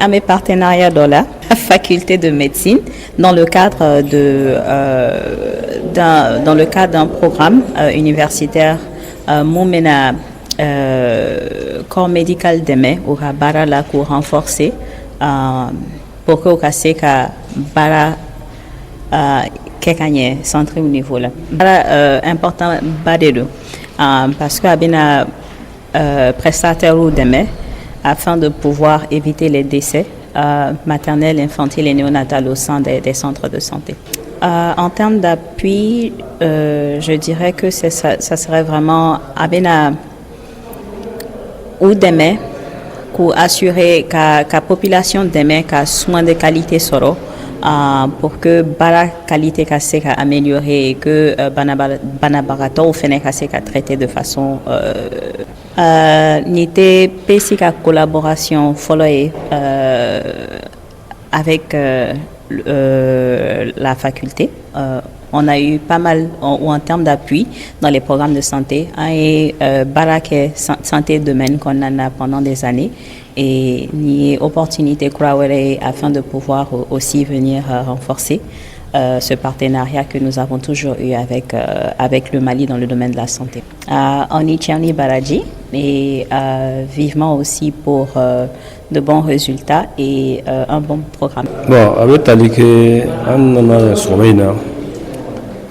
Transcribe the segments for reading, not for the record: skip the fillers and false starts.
An bɛ partenariat dɔ la, faculté de médecine, dans le cadre d'un programme universitaire mun bɛna corps médical dɛmɛ u ka baara la, k'u renforcer pour que u ka se ka baara kɛ ka ɲɛ centre niveau la. Baara important ba de don parce que a bɛna prestataires dɛmɛ afin de pouvoir éviter les décès maternels, infantiles et néonatales au sein des centres de santé. En termes d'appui, je dirais que ça, ça serait vraiment a bɛna u dɛmɛ k'u assurer ka population dɛmɛ ka soins de qualité sɔrɔ pour que baara qualité ka se ka améliorer et que banabagatɔw fɛnɛ ka se ka traiter de façon nin tɛ PSI ka collaboration fɔlɔ ye avec la faculté. On a eu pas mal, ou en termes d'appui dans les programmes de santé, an ye baara kɛ santé domaine kɔnɔna na pendant des années et nin ye opportunité kura wɛrɛ ye afin de pouvoir aussi venir renforcer ce partenariat que nous avons toujours eu avec le Mali dans le domaine de la santé. Aw ni ce, aw ni baraji, et vivement aussi pour de bons résultats et un bon programme. Bon, a bɛ tali kɛ, an nana sɔgɔma in na,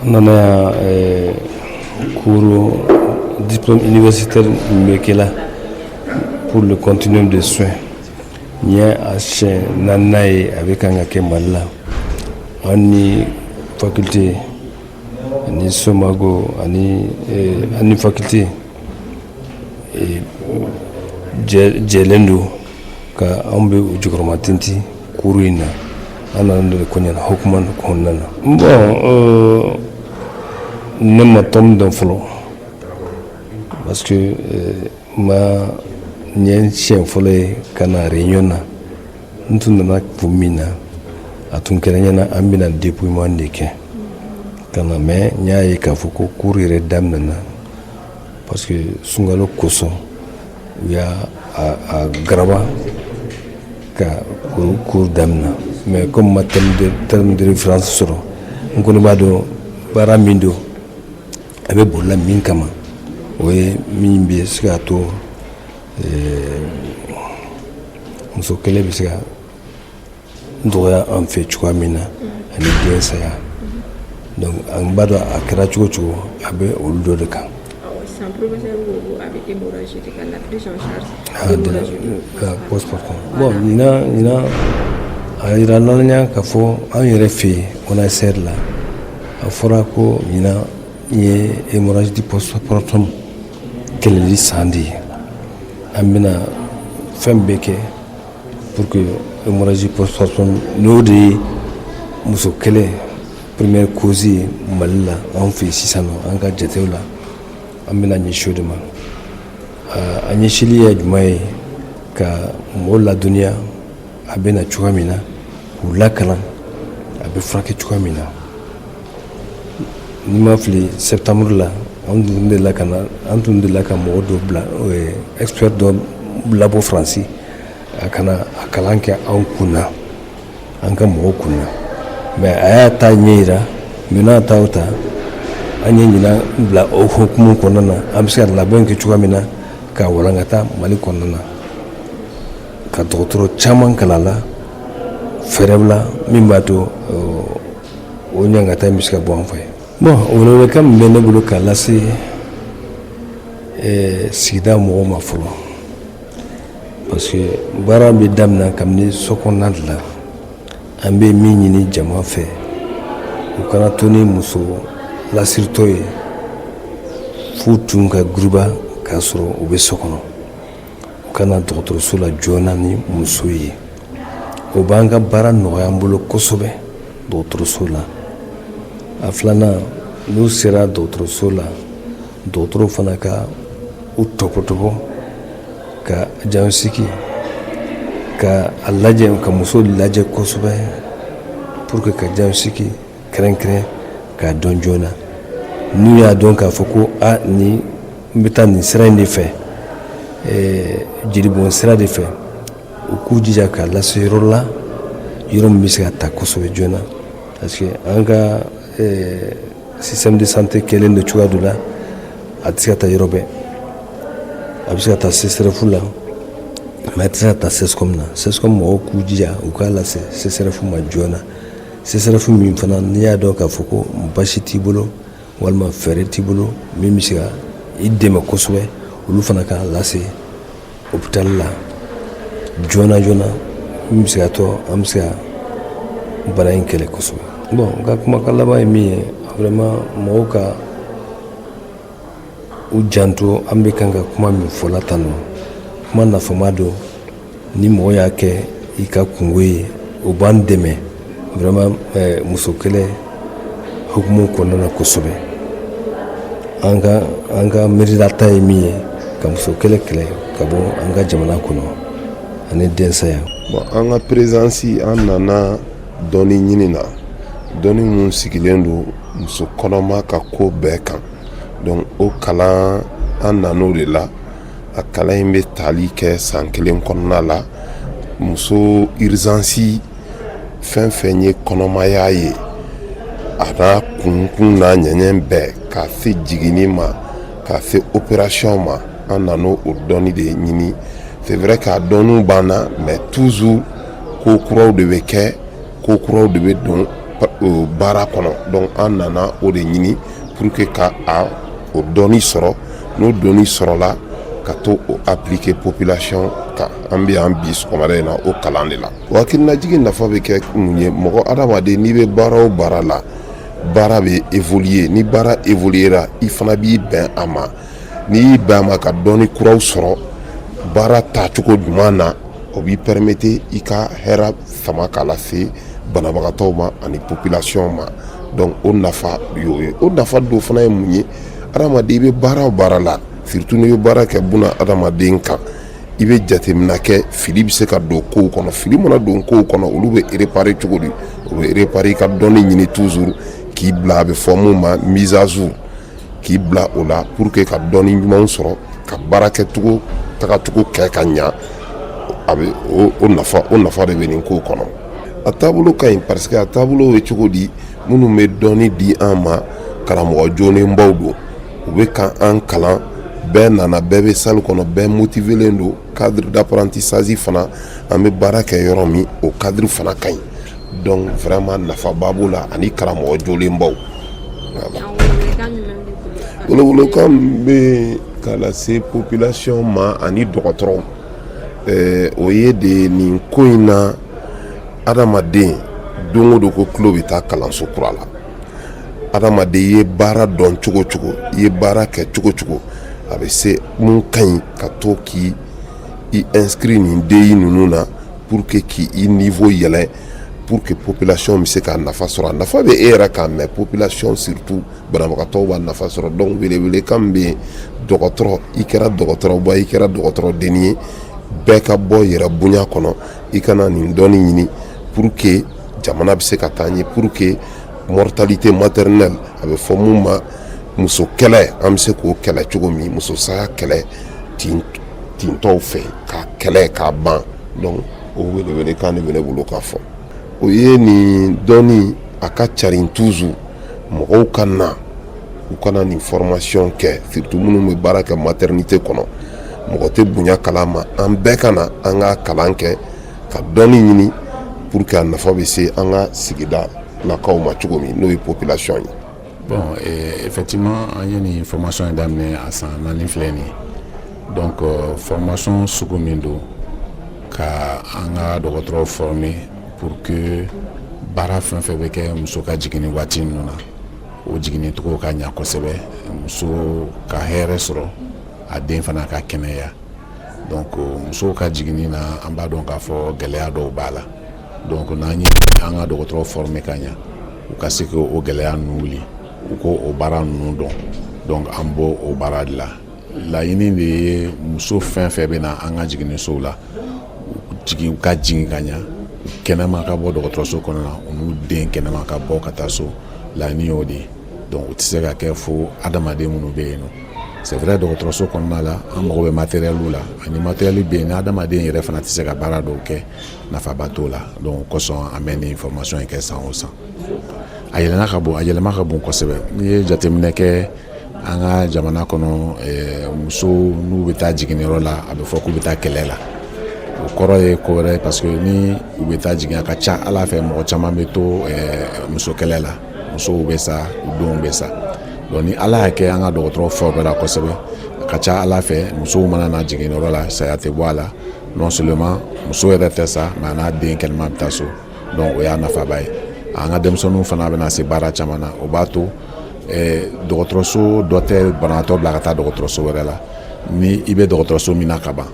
an nana yan cours diplôme universitaire min bɛ kɛ la pour le continuum de soins. Nin ye a siɲɛ naaninan ye a bɛ kan ka kɛ Mali la. An ni faculté ani SOMAGO ani an ni faculté jɛlen don ka anw bɛ u jukɔrɔma tintin cours in na. An nana de ko ɲɛna hukumu kɔnɔna na. Bon, ne ma tɔn dɔn fɔlɔ parce que ma nin ye siɲɛ fɔlɔ ye ka na réunion na. N tun nana kun min na, a tun kɛra ɲɛna an bɛna dépouillement de kɛ ka na, mais n y'a ye k'a fɔ ko cours yɛrɛ daminɛna parce que sunkalo kosɔn u y'a a garaba ka cours daminɛ. Mais comme ma terme de référence sɔrɔ, n kɔni b'a dɔn baara min don, a bɛ bolila min kama, o ye min bɛ se k'a to muso kɛlɛ bɛ se ka dɔgɔya an fɛ cogoya min na ani den saya. Donc an b'a dɔn a kɛra cogo cogo, a bɛ olu dɔ de kan. Sisan, professeur ko ko a bɛ hémorragie de kan, la prise en charge. Ah, de la postpartum. Bon, ɲinan a yira la k'a fɔ an yɛrɛ fɛ yen ONACR la, a fɔra ko ɲinan ye hémorragie du postpartum kɛlɛli san de ye. An bɛna fɛn bɛɛ kɛ pour que hémorragie postpartum, n'o de ye muso kɛlɛ première cause ye Mali la, anw fɛ yen sisan nɔ, an ka jatew la, an bɛna ɲɛsin o de ma. A ɲɛsili ye jumɛn ye? Ka mɔgɔw ladɔnniya a bɛ na cogoya min na, k'u lakalan a bɛ furakɛ cogoya min na. N'i ma fili, septembre la, an tun delila ka na, an tun delila ka mɔgɔ dɔ bila, expert dɔ labɔ Faransi, a ka na a kalan kɛ anw kun na, an ka mɔgɔw kun na, mais a y'a ta ɲɛ yira. Mais n'a ta o ta, an ye ɲinan bila o hukumu kɔnɔna na, an bɛ se ka labɛn kɛ cogoya min na ka walankata Mali kɔnɔna na, ka dɔgɔtɔrɔ caman kalan la fɛɛrɛw la min b'a to o ɲangata in bɛ se ka bɔ an fɛ. Bon, welewelekan min bɛ ne bolo k'a lase sigida mɔgɔw ma fɔlɔ, parce que baara bɛ daminɛ kabini so kɔnɔna de la, an bɛ min ɲini jama fɛ, u kana to ni muso lasiritɔ ye f'u tun ka guruba k'a sɔrɔ u bɛ so kɔnɔ. U kana dɔgɔtɔrɔso la joona ni muso ye, o b'an ka baara nɔgɔya an bolo kosɛbɛ dɔgɔtɔrɔso la. A filanan, n'u sera dɔgɔtɔrɔso la, dɔgɔtɔrɔw fana ka u tɔpɔtɔpɔ ka diagnostic ka a lajɛ, ka muso lajɛ kosɛbɛ pour que ka diagnostic kɛrɛnkɛrɛn k'a dɔn joona. N'u y'a dɔn k'a fɔ ko a ni n bɛ taa nin sira in de fɛ, jelibɔn sira de fɛ. U k'u jija k'a lase yɔrɔ la, yɔrɔ min bɛ se ka ta kosɛbɛ joona, parce que an ka système de santé kɛlen don cogoya dɔ la, a tɛ se ka taa yɔrɔ bɛɛ. A bɛ se ka taa CSRéf la, mais a tɛ se ka taa CSCOM na. CSCOM mɔgɔw k'u jija u k'a lase CSRéf ma joona. CSRéf min fana, n'i y'a dɔn k'a fɔ ko basi t'i bolo walima fɛɛrɛ t'i bolo min bɛ se ka i dɛmɛ kosɛbɛ, olu fana k'a lase hôpital la joona joona, min bɛ se ka to an bɛ se ka bana in kɛlɛ kosɛbɛ. Bon, n ka kumakan laban ye min ye, vraiment, mɔgɔw ka u janto. An bɛ kan ka kuma min fɔla tan nɔ, kuma nafama don. Ni mɔgɔ y'a kɛ i ka kungo ye, o b'an dɛmɛ vraiment muso kɛlɛ hukumu kɔnɔna na kosɛbɛ. An ka miirilata ye min ye, ka muso kɛlɛ kɛlɛ ka bɔ an ka jamana kɔnɔ ani densaya. Bon, an ka présence, an nana dɔnni ɲini na, dɔnni mun sigilen don muso kɔnɔma ka ko bɛɛ kan. Donc o kalan, an nan'o de la. A kalan in bɛ tali kɛ san kelen kɔnɔna la. Muso urgence fɛn fɛn ye kɔnɔmaya ye, a n'a kunkun n'a ɲɛɲɛ bɛɛ, ka se jiginni ma, ka se opération ma, an nan'o o dɔnni de ɲini. C'est vrai k'a dɔnniw banna, mais toujours ko kuraw de bɛ kɛ, ko kuraw de bɛ don baara kɔnɔ. Donc an nana o de ɲini pour que ka a o dɔnni sɔrɔ. N'o dɔnni sɔrɔla, ka to o appliquer population kan. An bɛ yan bi sɔgɔmada in na o kalan de la. O hakilinajigin nafa bɛ kɛ mun ye? Mɔgɔ adamaden, n'i bɛ baara o baara la, baara bɛ évoluer. Ni baara évoluer, i fana b'i bɛn a ma. N'i y'i bɛn a ma ka dɔnni kuraw sɔrɔ baara taacogo ɲuman na, o b'i permettre i ka hɛrɛ sama k'a lase banabagatɔw ma ani population ma. Donc o nafa y'o ye. O nafa dɔ fana ye mun ye? Adamaden, i bɛ baara o baara la, surtout n'i bɛ baara kɛ buna adamaden kan, i bɛ jateminɛ kɛ, fili bɛ se ka don kow kɔnɔ. Fili mana don kow kɔnɔ, olu bɛ réparer cogo di? O bɛ réparer i ka dɔnni ɲini toujours k'i bila, a bɛ fɔ mun ma mise à jour, k'i bila o la pour que ka dɔnni ɲumanw sɔrɔ ka baara kɛcogo tagacogo kɛ ka ɲa. A bɛ o nafa de bɛ nin ko kɔnɔ. A taabolo ka ɲi, parce que a taabolo bɛ cogo di? Minnu bɛ dɔnni di an ma, karamɔgɔ joonenbaw don, u bɛ ka an kalan. Bɛɛ nana, bɛɛ bɛ salle kɔnɔ, bɛɛ motivélen don. Cadre d'apprentissage fana, an bɛ baara kɛ yɔrɔ min, o cadre fana ka ɲi. Donc vraiment, nafaba b'o la ani karamɔgɔ jolenbaw. Welewelekan min bɛ ka lase population ma ani dɔgɔtɔrɔw, o ye de nin ko in na, adamaden don o don ko tulo bɛ taa kalanso kura la. Adamaden, i ye baara dɔn cogo o cogo, i ye baara kɛ cogo o cogo, a bɛ se mun ka ɲi ka to k'i i inscrit nin DI ninnu na pour que k'i niveau yɛlɛ, pour que population bɛ se k'a nafa sɔrɔ. A nafa bɛ e yɛrɛ kan, mais population, surtout banabagatɔw b'a nafa sɔrɔ. Donc welewelekan min bɛ yen, dɔgɔtɔrɔ, i kɛra dɔgɔtɔrɔba, i kɛra dɔgɔtɔrɔdenni ye, bɛɛ ka bɔ yɛrɛ bonya kɔnɔ, i kana nin dɔnni ɲini pour que jamana bɛ se ka taa ɲɛ, pour que mortalité maternelle, a bɛ fɔ mun ma muso kɛlɛ, an bɛ se k'o kɛlɛ cogo min, muso saya kɛlɛ tintɔw fɛ, k'a kɛlɛ k'a ban. Donc o welewelekan de bɛ ne bolo k'a fɔ. O ye nin dɔnni a ka carin toujours, mɔgɔw ka na, u kana nin formation kɛ, surtout minnu bɛ baara kɛ maternité kɔnɔ. Mɔgɔ tɛ bonya kalan ma, an bɛɛ ka na an ka kalan kɛ ka dɔnni ɲini pour que a nafa bɛ se an ka sigida lakaw ma cogo min, n'o ye population ye. Bon, effectivement, an ye nin formation in daminɛ a san 4 filɛ nin ye. Donc formation sugu min don, ka an ka dɔgɔtɔrɔw former pour que baara fɛn fɛn bɛ kɛ muso ka jiginni waati ninnu na, o jiginni cogo ka ɲa kosɛbɛ, muso ka hɛrɛ sɔrɔ, a den fana ka kɛnɛya. Donc musow ka jiginni na, an b'a dɔn k'a fɔ gɛlɛya dɔw b'a la. Donc n'an ye an ka dɔgɔtɔrɔw former ka ɲa, u ka se k'o gɛlɛya ninnu wuli, u ko o baara ninnu dɔn. Donc an b'o o baara de la. Laɲini de ye, muso fɛn fɛn bɛ na an ka jiginnisow la, jigin, u ka jigin ka ɲa kɛnɛma ka bɔ dɔgɔtɔrɔso kɔnɔ na, u n'u den kɛnɛma ka bɔ ka taa so. Laɲini y'o de ye. Donc o tɛ se ka kɛ fo adamaden minnu bɛ yen nɔ. C'est vrai, dɔgɔtɔrɔso kɔnɔna la, an mago bɛ matériel la. Ani matériel bɛ yen, ni adamaden yɛrɛ fana tɛ se ka baara dɔw kɛ, nafaba t'o la. Donc o kosɔn an bɛ nin formation in kɛ san o san. A yɛlɛma ka bon, a yɛlɛma ka bon kosɛbɛ. N'i ye jateminɛ kɛ an ka jamana kɔnɔ, musow n'u bɛ taa jiginniyɔrɔ la, a bɛ fɔ k'u bɛ taa kɛlɛ la. O kɔrɔ ye ko wɛrɛ, parce que ni u bɛ taa jigin, a ka ca Ala fɛ, mɔgɔ caman bɛ to muso kɛlɛ la, musow bɛ sa, u denw bɛ sa. Donc ni Ala y'a kɛ an ka dɔgɔtɔrɔ formera kosɛbɛ, a ka ca Ala fɛ, musow mana na jiginniyɔrɔ la, saya tɛ bɔ a la. Non seulement muso yɛrɛ tɛ sa, mais a n'a den kɛnɛma bɛ taa so. Donc o y'a nafaba ye. An ka denmisɛnninw fana bɛna se baara caman na. O b'a to dɔgɔtɔrɔso dɔ tɛ banabaatɔ bila ka taa dɔgɔtɔrɔso wɛrɛ la. Ni i bɛ dɔgɔtɔrɔso min na ka ban,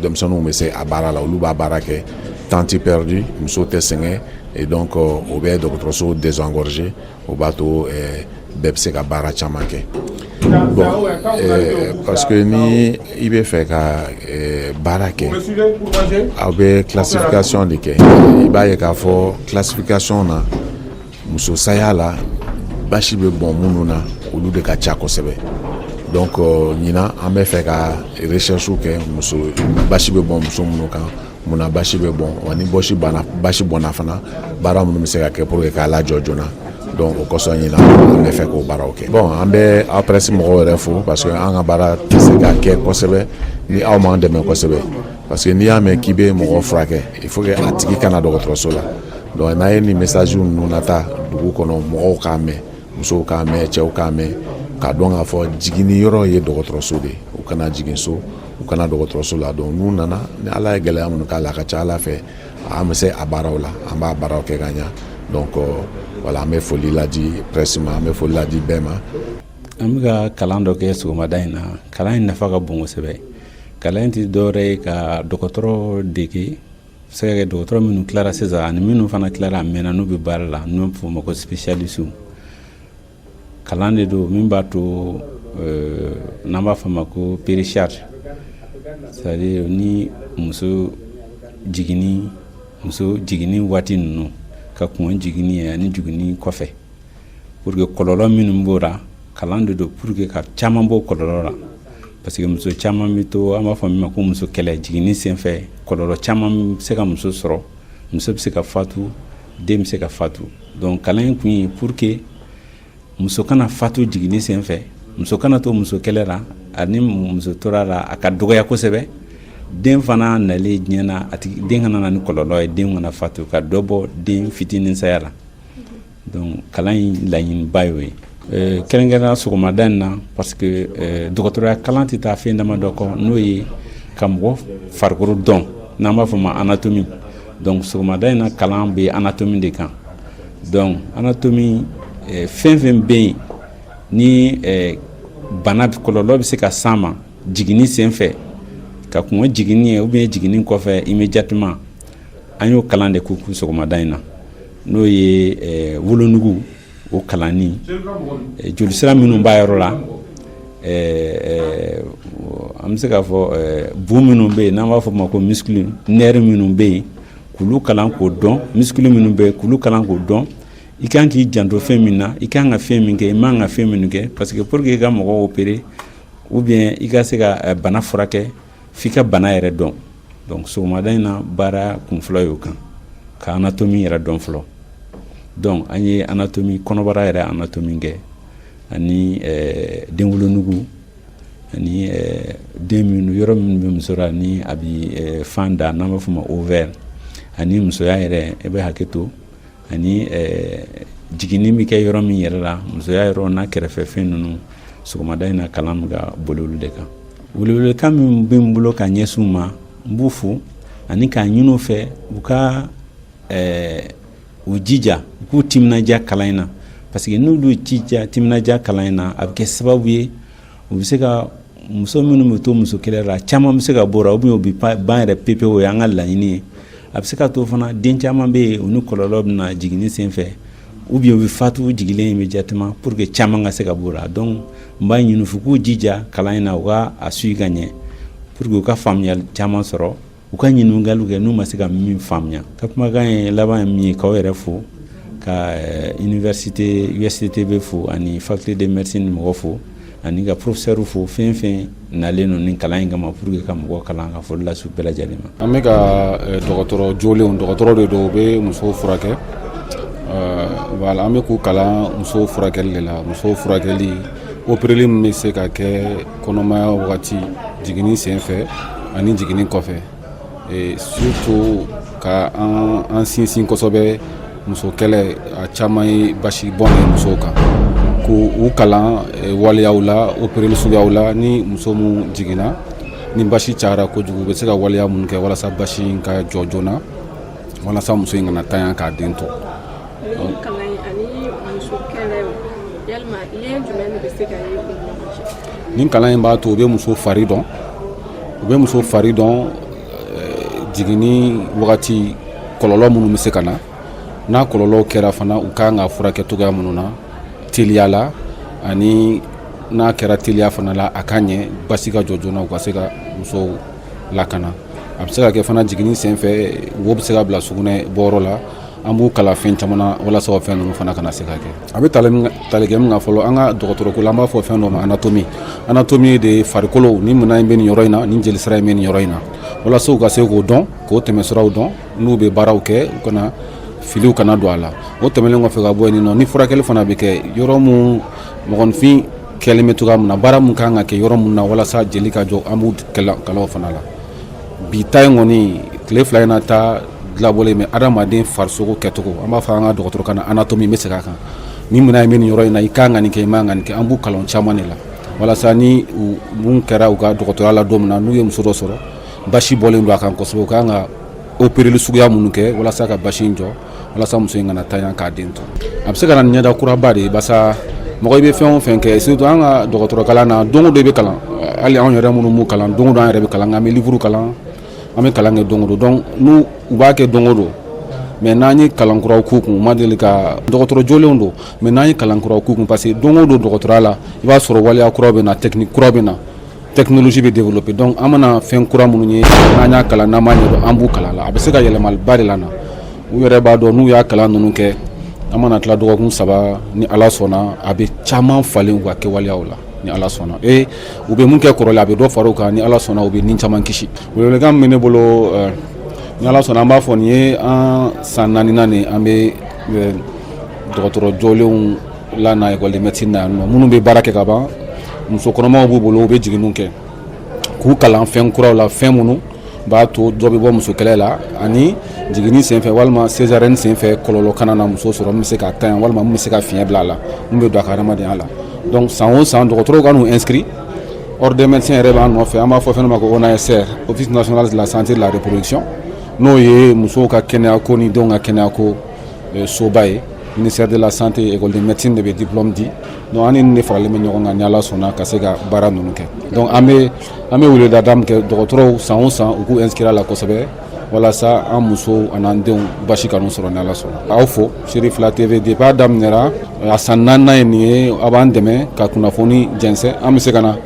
denmisɛnninw bɛ se a baara la, olu b'a baara kɛ, temps tɛ perdu, muso tɛ sɛgɛn. Et donc o bɛ dɔgɔtɔrɔso désengorger, o b'a to bɛɛ bɛ se ka baara caman kɛ. Bon, parce que ni i bɛ fɛ ka baara kɛ, aw bɛ classification de kɛ. I b'a ye k'a fɔ classification na, muso saya la, basi bɛ bɔn minnu na, olu de ka ca kosɛbɛ. Donc ɲinan, an bɛ fɛ ka recherche kɛ, muso basi bɛ bɔn muso minnu kan, munna basi bɛ bɔn, wa ni bɔsi banna, basi bɔnna fana, baara minnu bɛ se ka kɛ pour que k'a lajɔ joona. Donc o kosɔn ɲinan an bɛ fɛ k'o baaraw kɛ. Bon, an bɛ aw presse mɔgɔw yɛrɛ fo, parce que an ka baara tɛ se ka kɛ kosɛbɛ ni aw m'an dɛmɛ kosɛbɛ, parce que n'i y'a mɛn k'i bɛ mɔgɔ furakɛ, il faut que a tigi ka na dɔgɔtɔrɔso la. Donc n'a ye nin message ninnu nata dugu kɔnɔ, mɔgɔw k'a mɛn, musow k'a mɛn, cɛw k'a mɛn, k'a dɔn k'a fɔ jiginni yɔrɔ ye dɔgɔtɔrɔso de ye. U kana jigin so, u kana dɔgɔtɔrɔso la. Donc n'u nana, ni Ala ye gɛlɛya minnu k'a la, a ka ca Ala fɛ, an bɛ se a baaraw la, an b'a baaraw kɛ ka ɲa. Donc voilà, an bɛ foli ladi presse ma, an bɛ foli ladi bɛɛ ma. An bɛ ka kalan dɔ kɛ sɔgɔmada in na. Kalan in nafa ka bon kosɛbɛ. Kalan in tɛ dɔwɛrɛ ye ka dɔgɔtɔrɔ dege, se ka kɛ dɔgɔtɔrɔ minnu tilara sisan ani minnu fana tilara a mɛnna, n'u bɛ baara la, n'u bɛ f'o ma ko spécialiste. Kalan de don min b'a to n'an b'a fɔ a ma ko péricharge, c'est à dire ni muso jiginni waati ninnu ka kɔn jiginni ye ani jiginni kɔfɛ, pour que kɔlɔlɔ minnu b'o la, kalan de don pour que ka caman bɔ kɔlɔlɔ la, parce que muso caman bɛ to, an b'a fɔ min ma ko muso kɛlɛ, jiginni senfɛ, kɔlɔlɔ caman bɛ se ka muso sɔrɔ, muso bɛ se ka fatu, den bɛ se ka fatu. Donc kalan in kun ye pour que muso kana fatu jiginni senfɛ, muso kana to muso kɛlɛ la, ani muso tora la, a ka dɔgɔya kosɛbɛ. Den fana nalen diɲɛ na, a tigi den kana na ni kɔlɔlɔ ye, den kana fatu, ka dɔ bɔ den fitinin saya la. Donc kalan in laɲiniba y'o ye, kɛrɛnkɛrɛnnenya sɔgɔmada in na, parce que dɔgɔtɔrɔya kalan tɛ taa fɛn damadɔ kɔ, n'o ye ka mɔgɔ farikolo dɔn, n'an b'a fɔ ma anatomie. Donc sɔgɔmada in na, kalan bɛ anatomie de kan. Donc anatomie, fɛn fɛn bɛ yen ni bana kɔlɔlɔ bɛ se ka s'an ma jiginni senfɛ, ka kɔn jiginni ye ou bien jiginni kɔfɛ immédiatement, an y'o kalan de k'u sɔgɔmada in na, n'o ye wolonugu, o kalanni, jolisira minnu b'a yɔrɔ la, an bɛ se k'a fɔ bu minnu bɛ yen n'an b'a fɔ o ma ko muscle, nerf minnu bɛ yen, k'olu kalan k'o dɔn, muscle minnu bɛ yen, k'olu kalan k'o dɔn, i kan k'i janto fɛn min na, i kan ka fɛn min kɛ, i man ka fɛn minnu kɛ, parce que pour que i ka mɔgɔw opérer ou bien i ka se ka bana furakɛ, f'i ka bana yɛrɛ dɔn. Donc sɔgɔmada in na, baara kun fɔlɔ y'o kan, ka anatomie yɛrɛ dɔn fɔlɔ. Donc an ye anatomie, kɔnɔbara yɛrɛ anatomie kɛ, ani den wolonugu, ani den minnu, yɔrɔ minnu bɛ muso la ni a bɛ fan da, n'an b'a fɔ o ma ovaire, ani musoya yɛrɛ, e bɛ hakɛ to, ani jiginni bɛ kɛ yɔrɔ min yɛrɛ la, musoya yɔrɔ n'a kɛrɛfɛ fɛn ninnu. Sɔgɔmada in na, kalan bɛ ka boli olu de kan. Welewelekan min bɛ n bolo ka ɲɛsin u ma, n b'u fo ani k'a ɲini u fɛ u ka u jija, u k'u timinadiya kalan in na, parce que n'olu jija, timinadiya kalan in na, a bɛ kɛ sababu ye u bɛ se ka muso minnu bɛ to muso kɛlɛ la, caman bɛ se ka bɔ o la, ou bien u bɛ ban yɛrɛ pepewu. O y'an ka laɲini ye. A bɛ se ka to fana, den caman bɛ yen, u ni kɔlɔlɔ bɛ na jiginni senfɛ, ou bien u bɛ fatu jigilen immédiatement, pour que caman ka se ka bɔ o la. Donc n b'a ɲini u fɛ k'u jija kalan in na, u ka a suivi ka ɲɛ pour que u ka faamuyali caman sɔrɔ, u ka ɲininkaliw kɛ n'u ma se ka min faamuya. Ka kumakan ye laban ye min ye, k'aw yɛrɛ fo, ka université USTTB fo, ani faculté de médecine mɔgɔ fo. Ani ka professeur fo, fɛn fɛn nalen don ni kalan in kama pour que ka mɔgɔ kalan, ka foli lase bɛɛ lajɛlen ma. An bɛ ka dɔgɔtɔrɔ jolenw, dɔgɔtɔrɔ de don, u bɛ musow furakɛ. Voilà, an bɛ k'u kalan musow furakɛli de la, musow furakɛli, opéreli min bɛ se ka kɛ kɔnɔmaya wagati, jiginni sen fɛ ani jiginni kɔfɛ, et surtout ka an sinsin kosɛbɛ muso kɛlɛ, a caman ye basi bɔn ye musow kan, k'u kalan waleyaw la, opéreli suguyaw la. Ni muso mun jiginna, ni basi cayara kojugu, u bɛ se ka waleya mun kɛ walasa basi in ka jɔ joona, walasa muso in kana tanya k'a den to. Ni kalan in ani muso kɛlɛ, yalima lien jumɛn de bɛ se ka ye u ni ɲɔgɔn cɛ? Nin kalan in b'a to u bɛ muso fari dɔn, u bɛ muso fari dɔn, jiginni wagati kɔlɔlɔ minnu bɛ se ka na, n'a kɔlɔlɔw kɛra fana, u kan ka furakɛ cogoya minnu na teliya la, ani n'a kɛra teliya fana la, a ka ɲɛ, basi ka jɔ joona, u ka se ka musow lakana. A bɛ se ka kɛ fana jiginni senfɛ, wo bɛ se ka bila sugunɛ bɔyɔrɔ la. An b'u kalan fɛn caman na walasa o fɛn ninnu fana kana se ka kɛ. A bɛ tali kɛ min kan fɔlɔ, an ka dɔgɔtɔrɔko la, an b'a fɔ fɛn dɔ ma anatomie. Anatomie de ye farikolo ni minɛn in bɛ nin yɔrɔ in na, nin jelisira in bɛ nin yɔrɔ in na, walasa u ka se k'o dɔn, k'o tɛmɛsiraw dɔn, n'u bɛ baaraw kɛ, u kana filiw kana don a la. O tɛmɛnen kɔfɛ ka bɔ yen nɔ, ni furakɛli fana bɛ kɛ yɔrɔ mun, mɔgɔninfin kɛlen bɛ cogoya min na, baara mun kan ka kɛ yɔrɔ mun na walasa jeli ka jɔ, an b'u kalan o fana la. Bi ta in kɔni, tile 2 in na ta dilabɔlen bɛ adamaden farisogo kɛcogo, an b'a fɔ an ka dɔgɔtɔrɔ na anatomie, bɛ segin a kan, ni minɛn in bɛ nin yɔrɔ in na, i kan ka nin kɛ, i man ka nin kɛ. An b'u kalan caman de la walasa ni mun kɛra u ka dɔgɔtɔrɔya la don min na, n'u ye muso dɔ sɔrɔ, basi bɔlen don a kan kosɛbɛ, u kan ka opéreli suguya minnu kɛ walasa ka basi in jɔ, walasa muso in kana tanya k'a den to. A bɛ se ka na ni ɲɛda kuraba de ye, barisa mɔgɔ i bɛ fɛn o fɛn kɛ, surtout an ka dɔgɔtɔrɔ na, don o don i bɛ kalan. Hali anw yɛrɛ minnu b'u kalan, don o don an yɛrɛ bɛ kalan, an bɛ livre kalan, an bɛ kalan kɛ don o don. Donc n'u u b'a kɛ don o don, mais n'an ye kalan kuraw k'u kun, u ma deli ka dɔgɔtɔrɔ jolenw don, mais n'an ye kalan kuraw k'u kun, parce que don o don dɔgɔtɔrɔya la, i b'a sɔrɔ waleya kuraw bɛ na, technique kura bɛ na, technologie bɛ développer. Donc an mana fɛn kura minnu ye, n'an y'a kalan, n'an m'a ɲɛdɔn, an b'u kalan la, a bɛ se ka yɛlɛmaliba de la na. U yɛrɛ b'a dɔn, n'u y'a kalan ninnu kɛ, an mana tila dɔgɔkun 3, ni Ala sɔnna, a bɛ caman falen u ka kɛwaleyaw la, ni Ala sɔnna. E u bɛ mun kɛ kɔrɔlen, a bɛ dɔ fara u kan, ni Ala sɔnna, u bɛ nin caman kisi. Welewelekan min bɛ ne bolo, ni Ala sɔnna, an b'a fɔ nin ye an san 4nan de, an bɛ dɔgɔtɔrɔ jɔlenw la na école de médecine na yan nɔ, minnu bɛ baara kɛ ka ban, muso kɔnɔmaw b'u bolo, u bɛ jiginniw kɛ, k'u kalan fɛn kuraw la, fɛn minnu b'a to dɔ bɛ bɔ muso kɛlɛ la, ani jiginni senfɛ walima césarienne senfɛ, kɔlɔlɔ kana na muso sɔrɔ min bɛ se ka tanya walima min bɛ se ka fiɲɛ bila a la, min bɛ don a ka adamadenya la. Donc san o san, dɔgɔtɔrɔw ka n'u inscrit. Ordre des médecins yɛrɛ b'an nɔfɛ, an b'a fɔ fɛn dɔ ma ko ONASR, Office national de la santé de la reproduction, n'o ye musow ka kɛnɛya ko ni denw ka kɛnɛya ko soba ye. Ministère de la santé, école de médecine de bɛ diplôme di. Donc an ni nin de faralen bɛ ɲɔgɔn kan, ni Ala sɔnna, ka se ka baara ninnu kɛ. Donc an bɛ weleda min kɛ, dɔgɔtɔrɔw, san o san, u k'u inscrire a la kosɛbɛ, walasa an musow an'an denw basi ka n'u sɔrɔ, ni Ala sɔnna. Aw fo Seri 2 TV, depuis a daminɛra, a san 4nan ye nin ye, a b'an dɛmɛ ka kunnafoni jɛnsɛn. An bɛ se ka na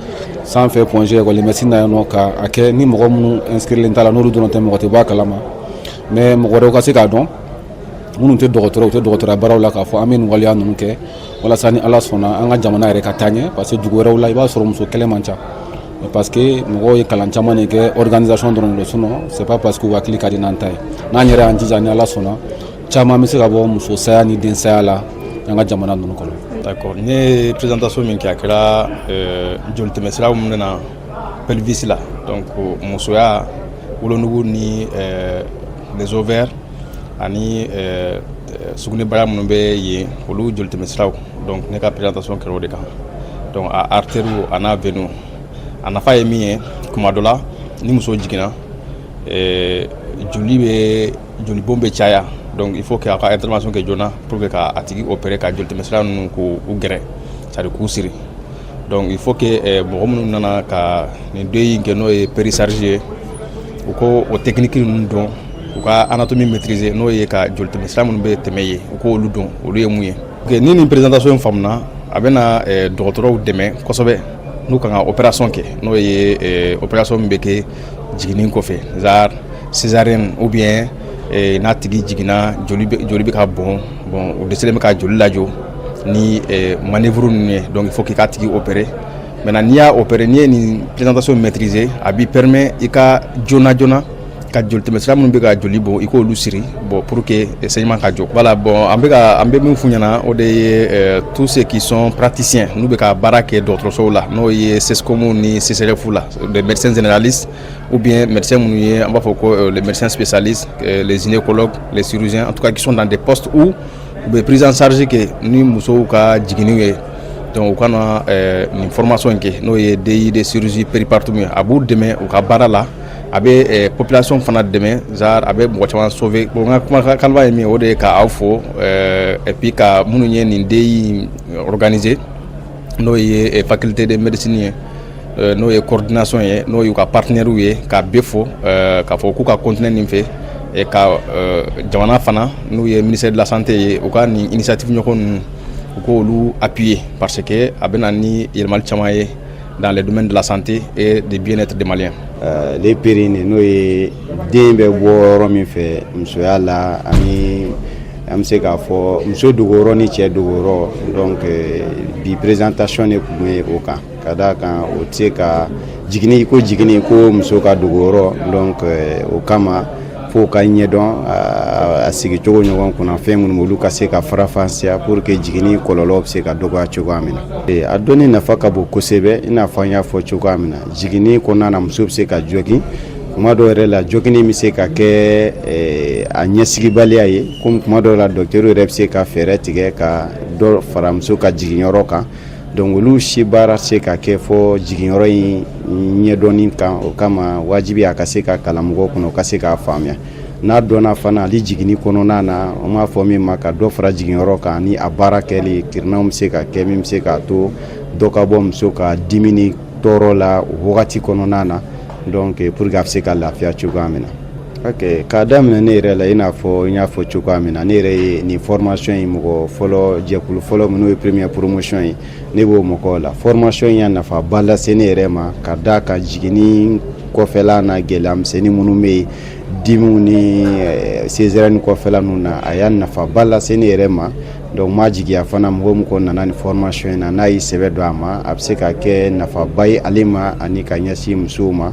sanfɛ Point G, école de médecine na yan nɔ, ka a kɛ ni mɔgɔ minnu inscrilen t'a la, n'olu dɔrɔn tɛ, mɔgɔ tɛ bɔ a kalama, mais mɔgɔ wɛrɛw ka se k'a dɔn, minnu tɛ dɔgɔtɔrɔ, u tɛ dɔgɔtɔrɔya baaraw la, k'a fɔ an bɛ nin waleya ninnu kɛ walasa ni Ala sɔnna, an ka jamana yɛrɛ ka taa ɲɛ. Parce que dugu wɛrɛw la, i b'a sɔrɔ muso kɛlɛ man ca, parce que mɔgɔw ye kalan caman de kɛ, organisation dɔrɔn de don. Sinon c'est pas parce que u hakili ka di n'an ta ye. N'an yɛrɛ y'an jija, ni Ala sɔnna, caman bɛ se ka bɔ muso saya ni den saya la an ka jamana ninnu kɔnɔ. D'accord, ne ye présentation min kɛ, a kɛra joli tɛmɛsira minnu na pelvis la, donc musoya wolonugu ni les ovaires ani sugunɛbara minnu bɛ yen, olu joli tɛmɛsiraw. Donc ne ka présentation kɛra o de kan. Donc a artère a n'a veine, a nafa ye min ye, kuma dɔ la, ni muso jiginna, joli bɛ, jolibɔn bɛ caya. Donc il faut que a ka intervention kɛ joona pour que ka a tigi opérer, ka joli tɛmɛsira ninnu k'u gɛrɛ, c'est à dire k'u siri. Donc il faut que mɔgɔ minnu nana ka nin deuil in kɛ, n'o ye péricharge ye, u ko o technique ninnu dɔn, u ka anatomie maîtriser, n'o ye ka joli tɛmɛsira minnu bɛ tɛmɛ yen, u k'olu dɔn, olu ye mun ye. Ni nin présentation in faamuna, a bɛna dɔgɔtɔrɔw dɛmɛ kosɛbɛ n'u kan ka opération kɛ, n'o ye opération min bɛ kɛ jiginni kɔfɛ, genre césarienne, ou bien n'a tigi jiginna, joli bɛ ka bɔn, bon, u dɛsɛlen bɛ ka joli lajɔ ni manœuvre ninnu ye. Donc il faut k'i k'a tigi opérer. Maintenant, n'i y'a opérer, n'i ye nin présentation maîtriser, a b'i permet i ka joona joona ka joli tɛmɛsira minnu bɛ ka joli bɔ, i k'olu siri, bon, pour que saignement ka jɔ. Voilà. Bon, an bɛ ka an bɛ min f'u ɲɛna, o de ye tous ceux qui sont praticiens, n'u bɛ ka baara kɛ dɔgɔtɔrɔsow la, n'o ye CSCOM ni CSRéf la, des médecins généralistes ou bien médecins minnu ye, an b'a fɔ ko les médecins spécialistes, les gynécologues, les chirurgiens, en tout cas qui sont dans des postes où u bɛ prise en charge kɛ ni musow ka jiginniw ye. Donc u ka na nin formation in kɛ, n'o ye DI de chirurgie péripartum ye. A b'u dɛmɛ u ka baara la, a bɛ population fana dɛmɛ, genre a bɛ mɔgɔ caman sauver. Bon, n ka kumakan laban ye min ye, o de ye ka aw fo et puis ka minnu ye nin DI organiser, n'o ye faculté de médecine ye, n'o ye coordination ye, n'o y'u ka partenaires ye, ka bɛɛ fo k'a fɔ k'u ka continuer nin fɛ et ka jamana fana, n'u ye ministère de la Santé ye, u ka nin initiative ɲɔgɔn ninnu, u k'olu appuyer, parce que a bɛ na ni yɛlɛmali caman ye dans les domaines de la santé et du bien-être des Maliens. Le périnée, n'o ye den bɛ bɔ yɔrɔ min fɛ musoya la, ani an bɛ se k'a fɔ muso dogoyɔrɔ ni cɛ dogoyɔrɔ. Donc bi présentation de tun bɛ o kan, ka d'a kan o tɛ se ka jiginni ko jiginni ko muso ka dogoyɔrɔ. Donc o kama fo ka ɲɛdɔn a sigicogo ɲɔgɔn kunna, fɛn minnu olu ka se ka farafansiya pour que jiginni kɔlɔlɔ bɛ se ka dɔgɔya cogoya min na. A dɔnni nafa ka bon kosɛbɛ. I n'a fɔ an y'a fɔ cogoya min na, jiginni kɔnɔna na, muso bɛ se ka jogin kuma dɔw yɛrɛ la. Jogini bɛ se ka kɛ a ɲɛsigibaliya ye, komi kuma dɔw la docteur yɛrɛ bɛ se ka fɛɛrɛ tigɛ ka dɔ fara muso ka jiginyɔrɔ kan. Donc olu si baara se ka kɛ fɔ jiginyɔrɔ in ɲɛdɔnni kan. O kama wajibi a ka se ka kalan mɔgɔw kunna, o ka se k'a faamuya. N'a dɔnna fana, hali jiginni kɔnɔna na, an b'a fɔ min ma ka dɔ fara jiginyɔrɔ kan, ni a baara kɛli kirinaw bɛ se ka kɛ min bɛ se k'a to dɔ ka bɔ muso ka dimi ni tɔɔrɔ la o wagati kɔnɔna na, donc pour que a bɛ se ka lafiya cogoya min na. Ok, k'a daminɛ ne yɛrɛ la, i n'a fɔ n y'a fɔ cogoya min na, ne yɛrɛ ye nin formation in mɔgɔ fɔlɔ, jɛkulu fɔlɔ min, n'o ye première promotion ye, ne b'o mɔgɔw la. Formation in y'a nafaba lase ne yɛrɛ ma, ka d'a kan jiginni kɔfɛla na, gɛlɛya misɛnnin minnu bɛ yen, dimiw ni césarienne kɔfɛla ninnu na, a y'a nafaba lase ne yɛrɛ ma. Donc n b'a jigiya fana, mɔgɔ min kɔni nana nin formation in na, n'a y'i sɛbɛ don a ma, a bɛ se ka kɛ nafaba ye ale ma ani ka ɲɛsin musow ma.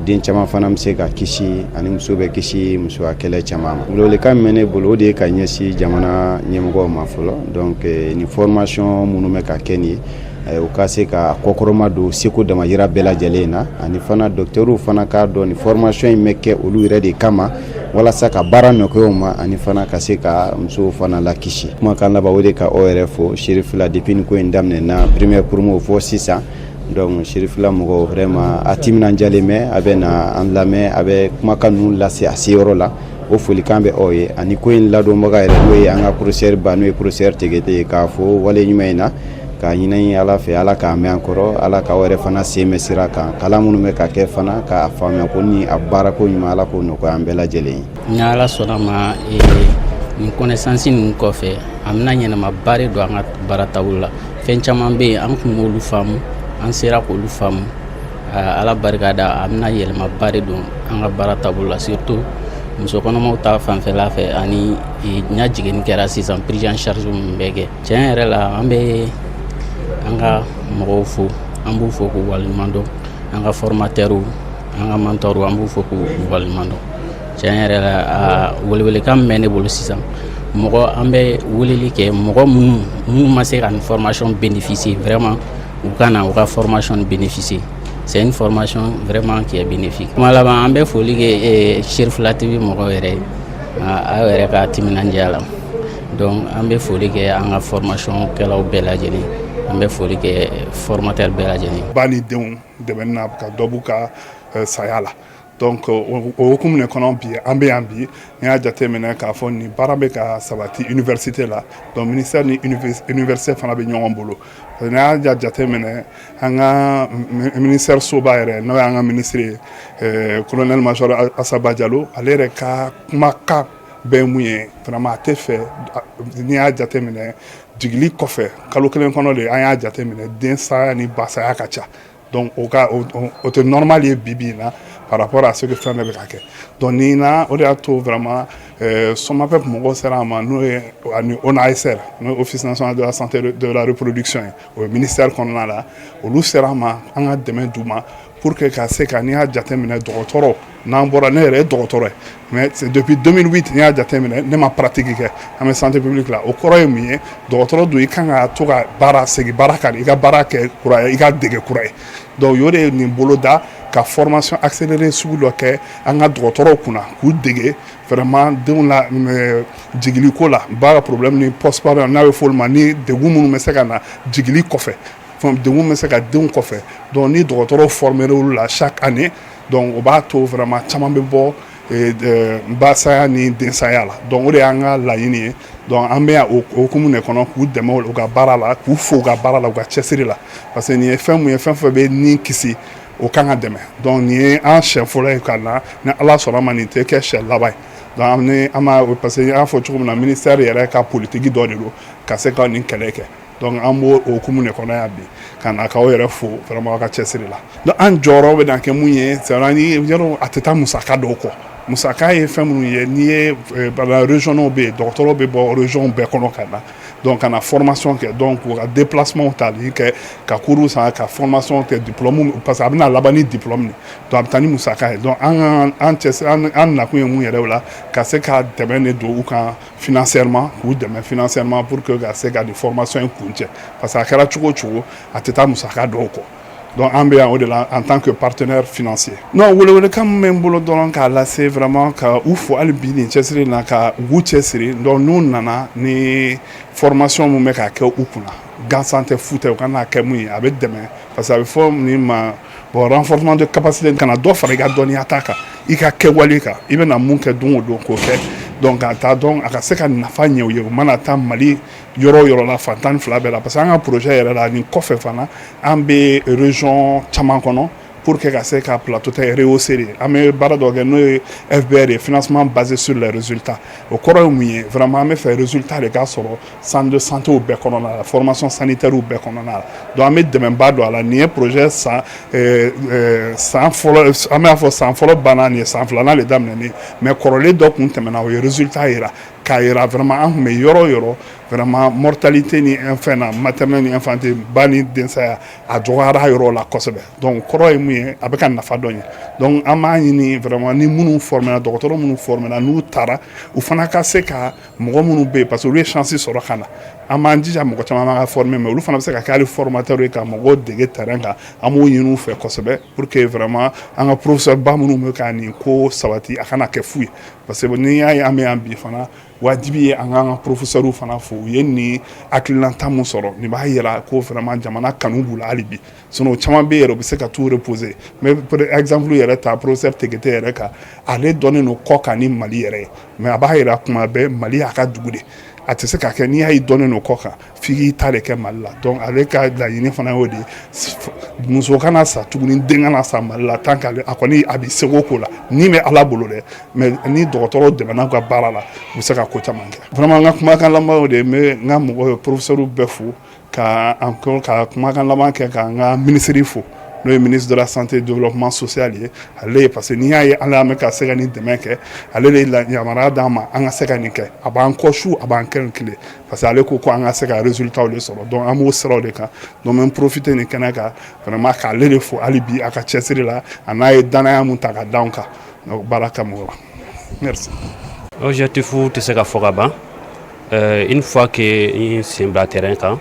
Den caman fana bɛ se ka kisi ani muso bɛ kisi musoya kɛlɛ caman ma. Welewelekan min bɛ ne bolo, o de ye ka ɲɛsin jamana ɲɛmɔgɔw ma fɔlɔ. Donc nin formation minnu bɛ ka kɛ nin ye, u ka se ka kɔkɔrɔma don seko damayira bɛɛ lajɛlen na, ani fana docteurs fana k'a dɔn nin formation in bɛ kɛ olu yɛrɛ de kama, walasa ka baara nɔgɔya u ma, ani fana ka se ka musow fana lakisi. Kumakan laban, o de ka aw yɛrɛ fo, Cherifila. Depuis nin ko in daminɛna, première promo fɔ sisan, donc Cherifila mɔgɔw, vraiment a timinandiyalen bɛ. A bɛ na an lamɛn, a bɛ kumakan ninnu lase a seyɔrɔ la. O folikan bɛ aw ye, ani ko in ladɔnbaga yɛrɛ, n'o ye an ka professeur ba, n'o ye professeur Tegete ye, k'a fɔ wale ɲuman in na, k'a ɲini Ala fɛ, Ala k'a mɛn an kɔrɔ, Ala k'aw yɛrɛ fana sen mɛn sira kan, kalan minnu bɛ ka kɛ fana, k'a faamuya ko ni a baarako ɲuman, Ala k'o nɔgɔya an bɛɛ lajɛlen ye. Ni Ala sɔnna ma, nin connaissance ninnu kɔfɛ, an bɛna ɲɛnamaba de don an ka baara taabolo la. Fɛn caman bɛ yen, an tun b'olu faamu, an sera k'olu faamu. Ala barika da, a bɛna yɛlɛmaba de don an ka baara taabolo la, surtout muso kɔnɔmaw ta fanfɛla fɛ, ani n'a jiginni kɛra sisan, prise en charge min bɛ kɛ. Tiɲɛ yɛrɛ la, an bɛ an ka mɔgɔw fo, an b'u fo k'u waleɲuman dɔn, an ka formateurs, an ka mentors, an b'u fo k'u waleɲuman dɔn. Tiɲɛ yɛrɛ la, a welewelekan min bɛ ne bolo sisan, mɔgɔ an bɛ weleli kɛ, mɔgɔ minnu ma se ka nin formation bénéficier, vraiment u ka na u ka formation bénéficier. C'est une formation vraiment qui est bénéfique. Kuma laban, an bɛ foli kɛ Cherifila TV mɔgɔw yɛrɛ ye, aw yɛrɛ ka timinandiya la. Donc an bɛ foli kɛ an ka formation kɛlaw bɛɛ lajɛlen, an bɛ foli kɛ formateur bɛɛ lajɛlen. Ba ni denw dɛmɛni na ka dɔ b'u ka saya la. Donc o hukumu de kɔnɔ bi, an bɛ yan bi. N'i y'a jateminɛ k'a fɔ nin baara bɛ ka sabati université la, donc ministère ni université fana bɛ ɲɔgɔn bolo. N'i y'a jateminɛ, an ka ministère soba yɛrɛ, n'o y'an ka ministre ye, colonel major Assa Jalo, ale yɛrɛ ka kumakan bɛɛ mun ye, vraiment a tɛ fɛ. N'i y'a jateminɛ, jigili kɔfɛ kalo 1 kɔnɔ de, an y'a jateminɛ den saya ni ba saya ka ca. Donc o ka o tɛ normal ye bi bi in na. par rapport à ce que fɛn bɛɛ bɛ ka kɛ. Donc nin na, o de y'a to vraiment SOMAPEP mɔgɔw sera a ma, n'o ye ani ONASR, n'o ye Office national de la santé de la reproduction ye, o ye ministère kɔnɔna la. Olu sera a ma, an ka dɛmɛ d'u ma pour que ka se ka, n'i y'a jateminɛ, dɔgɔtɔrɔ n'an bɔra, ne yɛrɛ ye dɔgɔtɔrɔ ye, mais c'est depuis 2008, n'i y'a jateminɛ, ne ma pratique kɛ. An bɛ santé publique la, o kɔrɔ ye mun ye? Dɔgɔtɔrɔ dun, i kan ka to ka baara segin baara kan, i ka baara kɛ kura ye, i ka dege kura ye. Donc o de ye nin boloda ka formation accélérée sugu dɔ kɛ an ka dɔgɔtɔrɔw kunna, k'u dege vraiment denw la jigiliko la, ba ka problème ni postpartum, n'a bɛ fɔ olu ma, ni degun minnu bɛ se ka na jigili kɔfɛ, degun bɛ se ka denw kɔfɛ. Donc ni dɔgɔtɔrɔw formé olu la chaque année, donc o b'a to vraiment caman bɛ bɔ basaya ni densaya la. Donc o de y'an ka laɲini ye. Donc an bɛ yan o hukumu de kɔnɔ, k'u dɛmɛ u ka baara la, k'u fo u ka baara la, u ka cɛsiri la, parce que nin ye fɛn mun ye, fɛn fɛn bɛ nin kisi, o kan ka dɛmɛ. Donc nin ye an siɲɛ fɔlɔ ye ka na. Ni Ala sɔnna ma, nin tɛ kɛ siɲɛ laban ye. Donc ni an ma, parce que an y'a fɔ cogo min na, ministère yɛrɛ ka politique dɔ de don ka se ka nin kɛlɛ kɛ. Donc an b'o hukumu de kɔnɔ yan bi, ka na k'aw yɛrɛ fo vraiment aw ka cɛsiri la. Donc an jɔyɔrɔ bɛ na kɛ mun ye? C'est vrai, yɔrɔ a tɛ taa musaka dɔw kɔ. Musaka ye fɛn minnu ye, n'i ye régionaux bɛ yen, dɔgɔtɔrɔw bɛ bɔ région bɛɛ kɔnɔ ka na, donc ka na formation kɛ. Donc u ka déplacement tali kɛ, ka cours san, ka formation kɛ, diplôme, parce que a bɛna laban ni diplôme de. Donc a bɛ taa ni musaka ye. Donc an ka an cɛ an nakun ye mun yɛrɛ o la, ka se ka dɛmɛ de don u kan financièrement, k'u dɛmɛ financièrement pour que ka se ka nin formation in kuncɛ, parce que a kɛra cogo o cogo, a tɛ taa musaka dɔw kɔ. Donc an bɛ yan o de la en tant que partenaire financier. Non, welewelekan min bɛ n bolo dɔrɔn k'a lase, vraiment ka u fo hali bi nin cɛsiri in na, ka u k'u cɛsiri. Donc n'u nana ni formation mun bɛ ka kɛ u kunna, gansan tɛ, fu tɛ, u kana kɛ mun ye, a bɛ dɛmɛ, parce que a bɛ fɔ nin ma, bon, renforcement de capacité, ka na dɔ fara i ka dɔnniya ta kan, i ka kɛwale kan, i bɛna mun kɛ don o don, k'o kɛ. Donc ka taa, donc a ka se ka nafa ɲɛ u ye, u mana taa Mali yɔrɔ o yɔrɔ la, fan 12 bɛɛ la, parce que an ka projet yɛrɛ la, nin kɔfɛ fana, an bɛ région caman kɔnɔ pour que ka se ka plateau ta rehausser de. An bɛ baara dɔ kɛ, n'o ye FBR ye, financement basé sur les résultats. O kɔrɔ ye mun ye? Vraiment an bɛ fɛ résultat de ka sɔrɔ centre de santé bɛɛ kɔnɔna la, formation sanitaire bɛɛ kɔnɔna la. Donc an bɛ dɛmɛba don a la. Nin ye projet san fɔlɔ, an b'a fɔ san fɔlɔ banna, nin ye san filanan de daminɛnen, mais kɔrɔlen dɔ kun tɛmɛna, o ye résultat yira, k'a yira vraiment an tun bɛ yɔrɔ o yɔrɔ, vraiment mortalité ni fɛn na, maternelle ni infantile, ba ni densaya, a dɔgɔyara yɔrɔ la kosɛbɛ. Donc kɔrɔ ye mun ye? A bɛ ka nafa dɔ ɲɛ. Donc an b'a ɲini vraiment ni minnu formé na, dɔgɔtɔrɔ minnu formé na, n'u taara, u fana ka se ka mɔgɔ minnu bɛ yen, parce que olu ye chance sɔrɔ ka na. An b'an jija, mɔgɔ caman b'an ka former, mais olu fana bɛ se ka kɛ hali formateur ye, ka mɔgɔw dege terrain kan. An b'o ɲini u fɛ kosɛbɛ pour que vraiment an ka professeur ba minnu bɛ ka nin ko sabati, a kana kɛ fu ye, parce que n'i y'a ye an bɛ yan bi fana, wajibi ye an k'an ka professeur fana fo. U ye nin hakilinata mun sɔrɔ, nin b'a yira ko vraiment jamana kanu b'u la hali bi. Sinon caman bɛ yɛrɛ, u bɛ se ka t'u reposer. Mais par exemple yɛrɛ ta, professeur Tegete yɛrɛ kan, ale dɔnnen don kɔ kan ni Mali yɛrɛ ye, mais a b'a yira kuma bɛɛ, Mali y'a ka dugu de. A tɛ se ka kɛ n'i y'a ye dɔnnen don kɔ kan, f'i k'i ta de kɛ Mali la. Donc ale ka laɲini fana y'o de ye, muso kana sa tuguni, den kana sa Mali la, tant que a kɔni a bɛ seko ko la. Ni bɛ Ala bolo dɛ, mais ni dɔgɔtɔrɔw dɛmɛna u ka baara la, u bɛ se ka ko caman kɛ. Vraiment n ka kumakan laban y'o de ye. N bɛ n ka mɔgɔw, professeur bɛɛ fo, ka encore ka kumakan laban kɛ ka n ka ministre fo, n'o ye ministre de la Santé et Développement social ye. Ale ye, parce que n'i y'a ye ala an bɛ ka se ka nin dɛmɛ kɛ, ale de ye yamaruya d'an ma an ka se ka nin kɛ. A b'an kɔ su, a b'an kɛ tile, parce que ale ko ko an ka se ka résultat de sɔrɔ. Donc an b'o siraw de kan. Donc n bɛ profiter nin kɛnɛ kan vraiment k'ale de fo hali bi, a ka cɛsiri la, a n'a ye danaya mun ta ka d'anw kan, donc baara kama o la. Merci. Objectif tɛ se ka fɔ ka ban. Une fois que n sen bila terrain kan,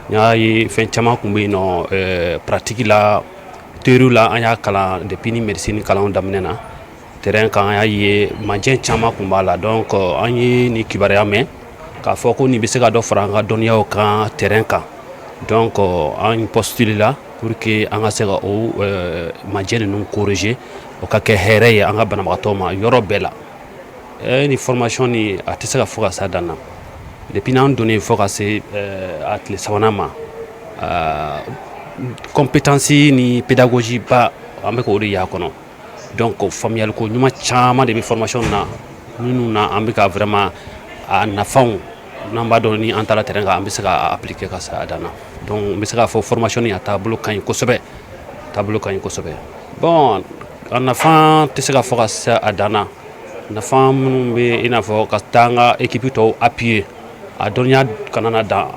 n y'a ye fɛn caman tun bɛ yen nɔ, pratique la, théorie la, an y'a kalan depuis ni médecine kalanw daminɛ na. Terrain kan, an y'a ye manjɛ caman tun b'a la. Donc an ye nin kibaruya mɛn k'a fɔ ko nin bɛ se ka dɔ fara an ka dɔnniyaw kan terrain kan. Donc an postule la pour que an ka se ka o manjɛ ninnu corriger, o ka kɛ hɛrɛ ye an ka banabagatɔ ma yɔrɔ bɛɛ la. Ni formation ni, a tɛ se ka fɔ ka s'a dan na. Depuis n'an donnen fo ka se a tile sabanan ma, compétence ni pédagogie ba, an bɛ k'o de y'a kɔnɔ. Donc faamuyaliko ɲuman caman de bɛ formation na minnu na, an bɛ ka vraiment a nafanw n'an b'a dɔn, ni an taara terrain kan, an bɛ se ka appliquer ka se a dan na. Donc n bɛ se k'a fɔ formation ni a taabolo ka ɲi kosɛbɛ, taabolo ka ɲi kosɛbɛ. Bon, A nafa tɛ se ka fɔ ka se a dan na. Nafa minnu bɛ, i n'a fɔ ka taa an ka équipe tɔw appuyer, a dɔnniya kana na dan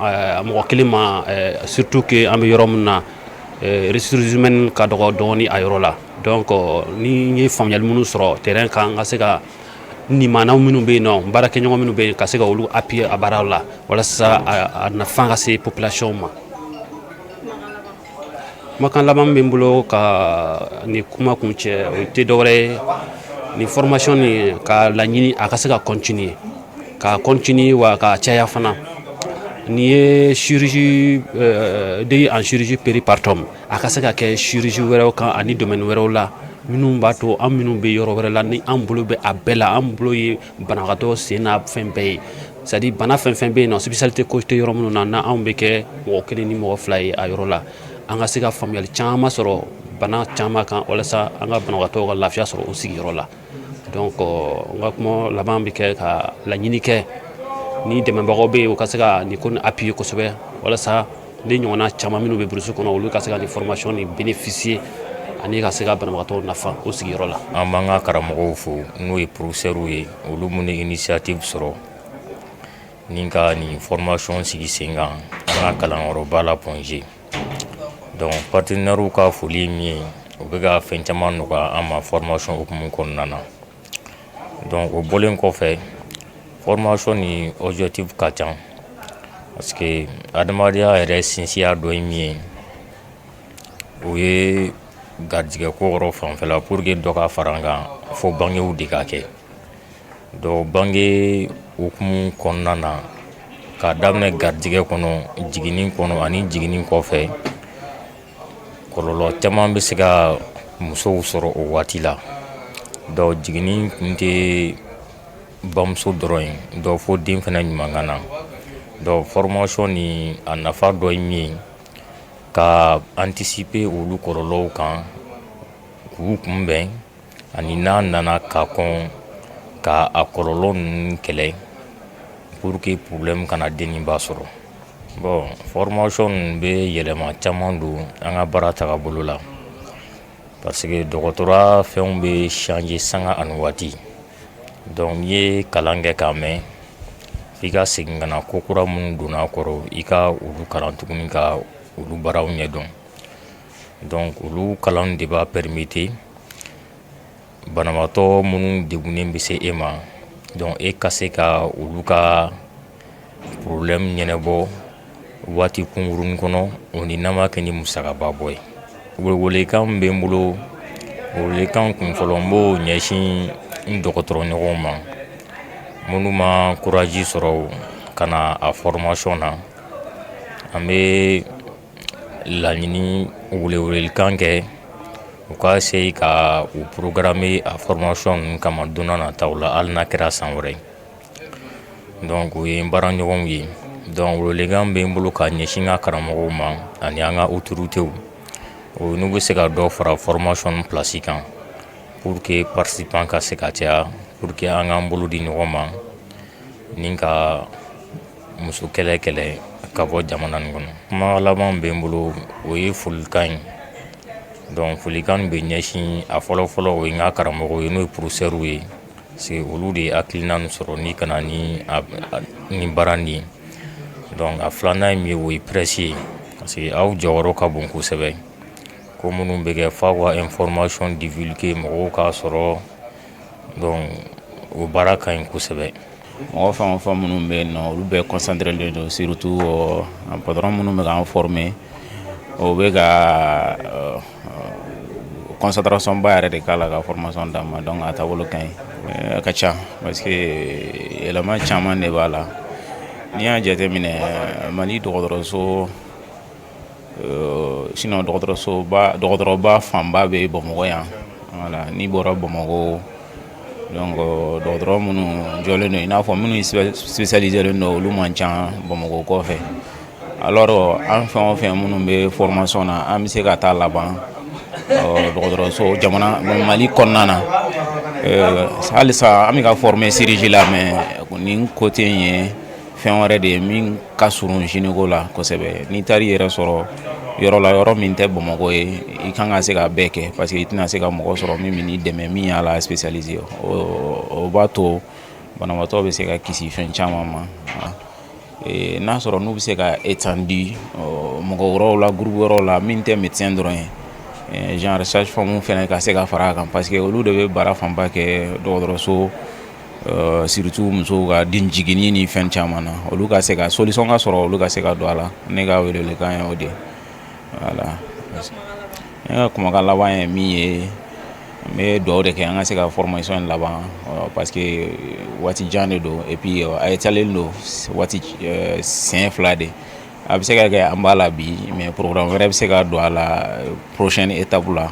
mɔgɔ kelen ma, surtout que an bɛ yɔrɔ min na, ressources humaines ka dɔgɔ dɔɔni a yɔrɔ la. Donc ni n ye faamuyali minnu sɔrɔ terrain kan, n ka se ka nimanaw minnu bɛ yen nɔ, baarakɛɲɔgɔn minnu bɛ yen, ka se ka olu appuyer a baaraw la walasa a nafa ka se population ma. Kumakan laban min bɛ n bolo ka nin kuma kun cɛ, o tɛ dɔwɛrɛ ye, nin formation nin ka laɲini a ka se ka continuer, ka continuer wa ka caya fana. Nin ye chirurgie de en chirurgie péripartum, a ka se ka kɛ chirurgie wɛrɛw kan ani domaine wɛrɛw la minnu b'a to an minnu bɛ yɔrɔ wɛrɛ la, ni an bolo bɛ a bɛɛ la, an bolo ye banabagatɔ sen n'a fɛn bɛɛ ye, c'est à dire bana fɛn fɛn bɛ yen nɔ, spécialité ko tɛ yɔrɔ minnu na, n'anw bɛ kɛ mɔgɔ kelen ni mɔgɔ fila ye a yɔrɔ la, an ka se ka faamuyali caman sɔrɔ bana caman kan walasa an ka banabagatɔw ka lafiya sɔrɔ u sigiyɔrɔ la. Donc n ka kuma laban bɛ kɛ ka laɲini kɛ ni dɛmɛbagaw bɛ yen, u ka se ka nin ko nin appuyer kosɛbɛ walasa ne ɲɔgɔnna caman minnu bɛ brousse kɔnɔ, olu ka se ka nin formation nin bénéficier ani ka se ka banabagatɔw nafa o sigiyɔrɔ la. An b'an ka karamɔgɔw fo, n'o ye professeurs ye, olu minnu initiative sɔrɔ ni ka nin formation sigi sen kan an ka kalanyɔrɔba la, Point G. Donc partenaires ka foli ye min ye, u bɛ ka fɛn caman nɔgɔya an ma formation hukumu kɔnɔna na. Donc o bɔlen kɔfɛ, formation ni objectif ka ca, parce que adamadenya yɛrɛ sinsinya dɔ ye min ye, o ye garijɛgɛ ko yɔrɔ fanfɛla. Pour que dɔ ka fara an kan, fo bangew de ka kɛ. Donc bange hukumu kɔnɔna na, k'a daminɛ garijɛgɛ kɔnɔ, jiginni kɔnɔ ani jiginni kɔfɛ, kɔlɔlɔ caman bɛ se ka musow sɔrɔ o waati la. Donc jiginni kun tɛ bamuso dɔrɔn ye, donc fo den fana ɲuman ka na. Donc formation ni a nafa dɔ ye min ye, ka anticiper olu kɔlɔlɔw kan, k'u kunbɛn, ani n'a nana ka kɔn ka a kɔlɔlɔ ninnu kɛlɛ pour que problème kana den ni ba sɔrɔ. Bon, formation ninnu bɛ yɛlɛma caman don an ka baara tagabolo la, parce que dɔgɔtɔrɔya fɛnw bɛ changer sanga ani waati. Donc n'i ye kalan kɛ k'a mɛn, f'i ka segin ka na ko kura minnu donna a kɔrɔ, i ka olu kalan tuguni, ka olu baaraw ɲɛdɔn. Donc olu kalan de b'a permettre banabaatɔ minnu degunnen bɛ se e ma, donc e ka se ka olu ka problème ɲɛnabɔ waati kunkurunin kɔnɔ, o ni n'a ma kɛ ni musakaba bɔ ye. Welewelekan min bɛ n bolo, welewelekan kun fɔlɔ, n b'o ɲɛsin n dɔgɔtɔrɔ ɲɔgɔnw ma minnu ma courage sɔrɔ ka na a formation na. An bɛ laɲini welewelekan kɛ u ka essayer ka u programmer a formation ninnu kama don n'a nataw la, hali n'a kɛra san wɛrɛ. Donc o ye n baaraɲɔgɔnw ye. Donc welewelekan bɛ n bolo ka ɲɛsin n ka karamɔgɔw ma ani an ka autorités, o n'u bɛ se ka dɔ fara formation place kan pour que participant ka se ka caya, pour que an k'an bolo di ɲɔgɔn ma ni ka muso kɛlɛ kɛlɛ ka bɔ jamana nin kɔnɔ. Kuma laban bɛ n bolo, o ye folikan ye. Donc folikan bɛ ɲɛsin, a fɔlɔ fɔlɔ, o ye n ka karamɔgɔw ye, n'o ye professeurs ye, parce que olu de ye hakilina nin sɔrɔ ni ka na ni baara nin ye. Donc a filanan ye min ye, o ye presse ye, parce que aw jɔyɔrɔ ka bon kosɛbɛ. Ko minnu bɛ kɛ, f'aw ka information divulguer, mɔgɔw k'a sɔrɔ. Donc o baara ka ɲi kosɛbɛ. Mɔgɔ fɛn o fɛn minnu bɛ yen nɔ, olu bɛɛ concentré don, surtout patron minnu bɛ k'an former, o bɛ ka concentration ba yɛrɛ de k'a la ka formation d'an ma. Donc a taabolo ka ɲi, a ka ca, parce que yɛlɛma caman de b'a la. N'i y'a jateminɛ, Mali dɔgɔtɔrɔso, sinon dɔgɔtɔrɔsoba, dɔgɔtɔrɔba fanba bɛ Bamakɔ yan. Voilà, n'i bɔra Bamakɔ, donc dɔgɔtɔrɔ minnu jɔlen don, i n'a fɔ minnu spécialisé len don, olu man ca Bamakɔ kɔfɛ. Alors an fɛn o fɛn minnu bɛ formation na, an bɛ se ka taa laban dɔgɔtɔrɔso jamana Mali kɔnɔna na. Halisa an bɛ ka former chirurgie la, mais nin côté in ye fɛn ye min bɛ se ka fɛn wɛrɛ de ye min ka surun gynéco la kosɛbɛ. N'i taara i yɛrɛ sɔrɔ yɔrɔ la, yɔrɔ min tɛ Bamakɔ ye, i kan ka se ka bɛɛ kɛ, parce que i tɛna se ka mɔgɔ sɔrɔ min bɛ n'i dɛmɛ, min y'a la spécialisé. O b'a to banabaatɔ bɛ se ka kisi fɛn caman ma. N'a sɔrɔ n'u bɛ se ka étendu mɔgɔ wɛrɛw la, groupe wɛrɛw la min tɛ médecin dɔrɔn ye, genre sage-femme fɛnɛ ka se ka fara a kan, parce que olu de bɛ baara fanba kɛ dɔgɔtɔrɔso, surtout musow ka den jiginni ni fɛn caman na. Olu ka se ka solution ka sɔrɔ, olu ka se ka don a la. Ne ka welewelekan ye o de ye. Voilà, ne ka kumakan laban ye min ye, n bɛ dugawu de kɛ an ka se ka formation in laban, parce que waati jan de don, et puis a étalé don waati siɲɛ 2 de. A bɛ se ka kɛ an b'a la bi, mais programme wɛrɛ bɛ se ka don a la prochaine étape la.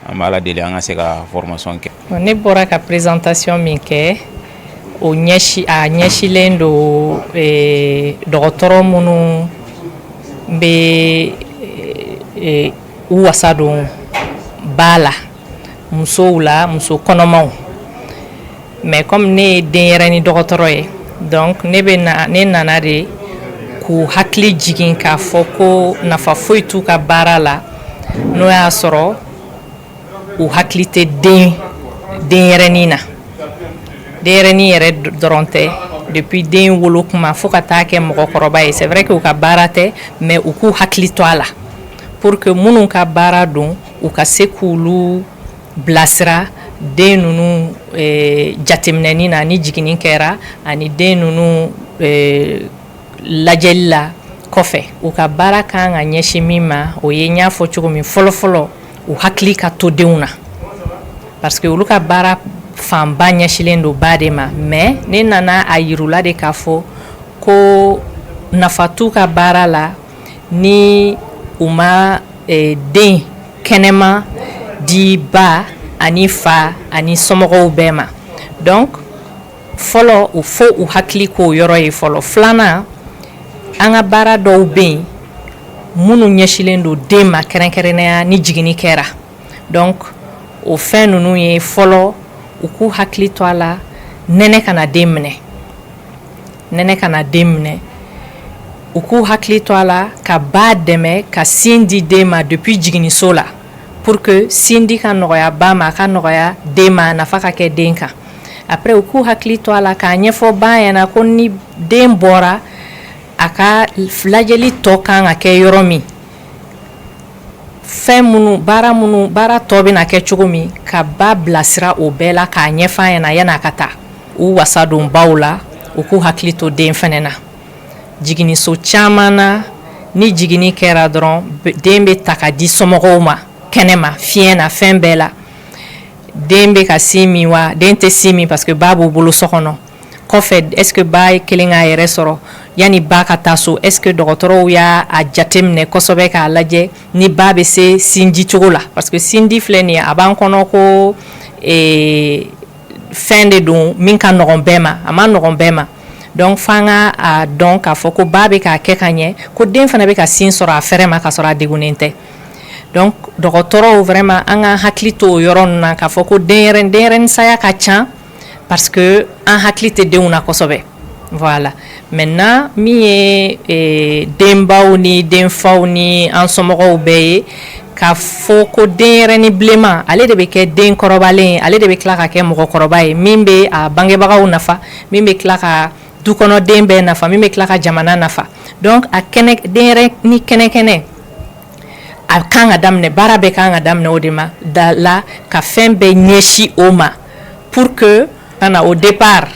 An bɛ Ala deli an ka se ka formation kɛ. Ne bɔra ka présentation min kɛ, o ɲɛsi a ɲɛsilen don dɔgɔtɔrɔ minnu bɛ u wasa don ba la, musow la, muso kɔnɔmaw. Mais comme ne ye denyɛrɛni dɔgɔtɔrɔ ye, donc ne bɛ na, ne nana de k'u hakili jigin k'a fɔ ko nafa foyi t'u ka baara la n'o y'a sɔrɔ u hakili tɛ den denyɛrɛnin na. Denyɛrɛnin yɛrɛ dɔrɔn tɛ, depuis den wolo kuma fo ka taa kɛ mɔgɔkɔrɔba ye. C'est vrai que u ka baara tɛ, mais u k'u hakili to a la pour que minnu ka baara don, u ka se k'olu bilasira den ninnu jateminɛni na ni jiginni kɛra, ani den ninnu lajɛli la kɔfɛ. U ka baara kan ka ɲɛsin min ma, o ye n y'a fɔ cogo min fɔlɔ-fɔlɔ, u hakili ka to denw na, parce que olu ka baara fanba ɲɛsilen don ba de ma. Mais ne nana a yir'u la de k'a fɔ ko nafa t'u ka baara la ni u ma den kɛnɛma di ba ani fa ani somɔgɔw bɛɛ ma. Donc fɔlɔ, u fo u hakili k'o yɔrɔ ye fɔlɔ. Filanan, an ka baara dɔw bɛ yen minnu ɲɛsilen don den ma, kɛrɛnkɛrɛnnenya ni jiginni kɛra. Donc o fɛn ninnu ye, fɔlɔ, u k'u hakili to a la nɛnɛ kana den minɛ, nɛnɛ kana den minɛ. U k'u hakili to a la ka ba dɛmɛ ka sin di den ma depuis jiginniso la, pour que sin di ka nɔgɔya ba ma, a ka nɔgɔya den ma, a nafa ka kɛ den kan. Après, u k'u hakili to a la k'a ɲɛfɔ ba ɲɛna ko ni den bɔra, a ka lajɛli tɔ kan ka kɛ yɔrɔ min, fɛn minnu, baara minnu, baara tɔ bɛna kɛ cogo min, ka ba bilasira o bɛɛ la k'a ɲɛfɔ a ɲɛna yan'a ka taa. U wasa don baw la, u k'u hakili to den fɛnɛ na. Jiginniso caman na, ni jiginni kɛra dɔrɔn, den bɛ ta ka di somɔgɔw ma kɛnɛ ma, fiɲɛ na, fɛn bɛɛ la. Den bɛ ka sin min wa den tɛ sin min, parce que ba b'u bolo so kɔnɔ. Kɔfɛ, est ce que ba ye kelen k'a yɛrɛ sɔrɔ yanni ba ka taa so? Est ce que dɔgɔtɔrɔw y'a a jateminɛ kosɛbɛ k'a lajɛ ni ba bɛ se sinji cogo la? Parce que sinji filɛ nin ye, a b'an kɔnɔ ko fɛn de don min ka nɔgɔn bɛɛ ma, a ma nɔgɔn bɛɛ ma. Donc f'an ka a dɔn k'a fɔ ko ba bɛ k'a kɛ ka ɲɛ, ko den fana bɛ ka sin sɔrɔ a fɛrɛ ma ka sɔrɔ a degunnen tɛ. Donc dɔgɔtɔrɔw, vraiment, an ka hakili to o yɔrɔ ninnu na k'a fɔ ko denyɛrɛnin saya ka ca parce que an hakili tɛ denw na kosɛbɛ. Voilà. Maintenant, min ye denbaw ni denfaw ni an somɔgɔw bɛɛ ye, k'a fɔ ko denyɛrɛnin bilenman, ale de bɛ kɛ den kɔrɔbalen ye, ale de bɛ tila ka kɛ mɔgɔkɔrɔba ye min bɛ a bangebagaw nafa, min bɛ tila ka dukɔnɔden bɛɛ nafa, min bɛ tila ka jamana nafa. Donc a kɛnɛ, denyɛrɛnin kɛnɛ kɛnɛ, a kan ka daminɛ, baara bɛɛ kan ka daminɛ o de ma da la, ka fɛn bɛɛ ɲɛsin o ma pour que ka na au départ,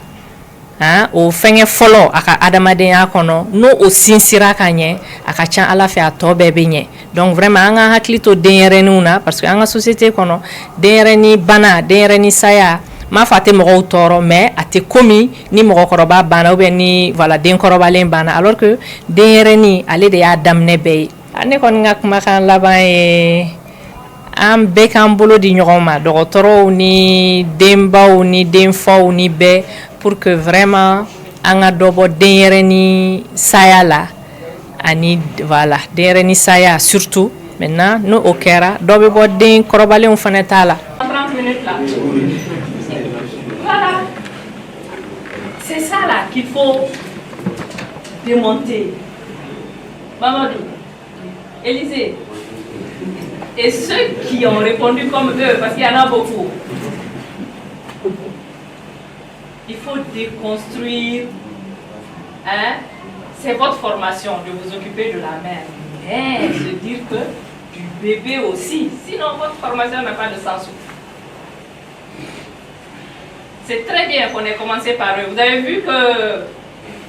han, o fɛngɛ fɔlɔ a ka adamadenya kɔnɔ, n'o o sinsira ka ɲɛ, a ka ca Ala fɛ a tɔ bɛɛ bɛ ɲɛ. Donc vraiment, an ka hakili to denyɛrɛninw na, parce que an ka société kɔnɔ, denyɛrɛnin bana, denyɛrɛnin saya, m'a fɔ a tɛ mɔgɔw tɔɔrɔ, mais a tɛ komi ni mɔgɔkɔrɔba banna ou bien ni, voilà, den kɔrɔbalen banna, alors que denyɛrɛnin, ale de y'a daminɛ bɛɛ ye. Ne kɔni ka kumakan laban ye, an bɛɛ k'an bolo di ɲɔgɔn ma, dɔgɔtɔrɔw ni denbaw ni denfaw ni bɛɛ, pour que vraiment an ka dɔ bɔ denyɛrɛnin saya la, ani, voilà, denyɛrɛnin saya surtout. Maintenant, n'o o kɛra, dɔ bɛ bɔ den kɔrɔbalenw fana t'a la. 30 minutes là. Voilà. C'est ça là qu'il faut. Démonter. Mamadou, Élisée, et ceux qui ont répondu comme eux, parce qu'il y en a beaucoup. Il faut déconstruire. Hein? C'est votre formation de vous occuper de la mère. Mais se dire que du bébé aussi. Sinon, votre formation n'a pas de sens. C'est très bien qu'on ait commencé par eux. Vous avez vu que,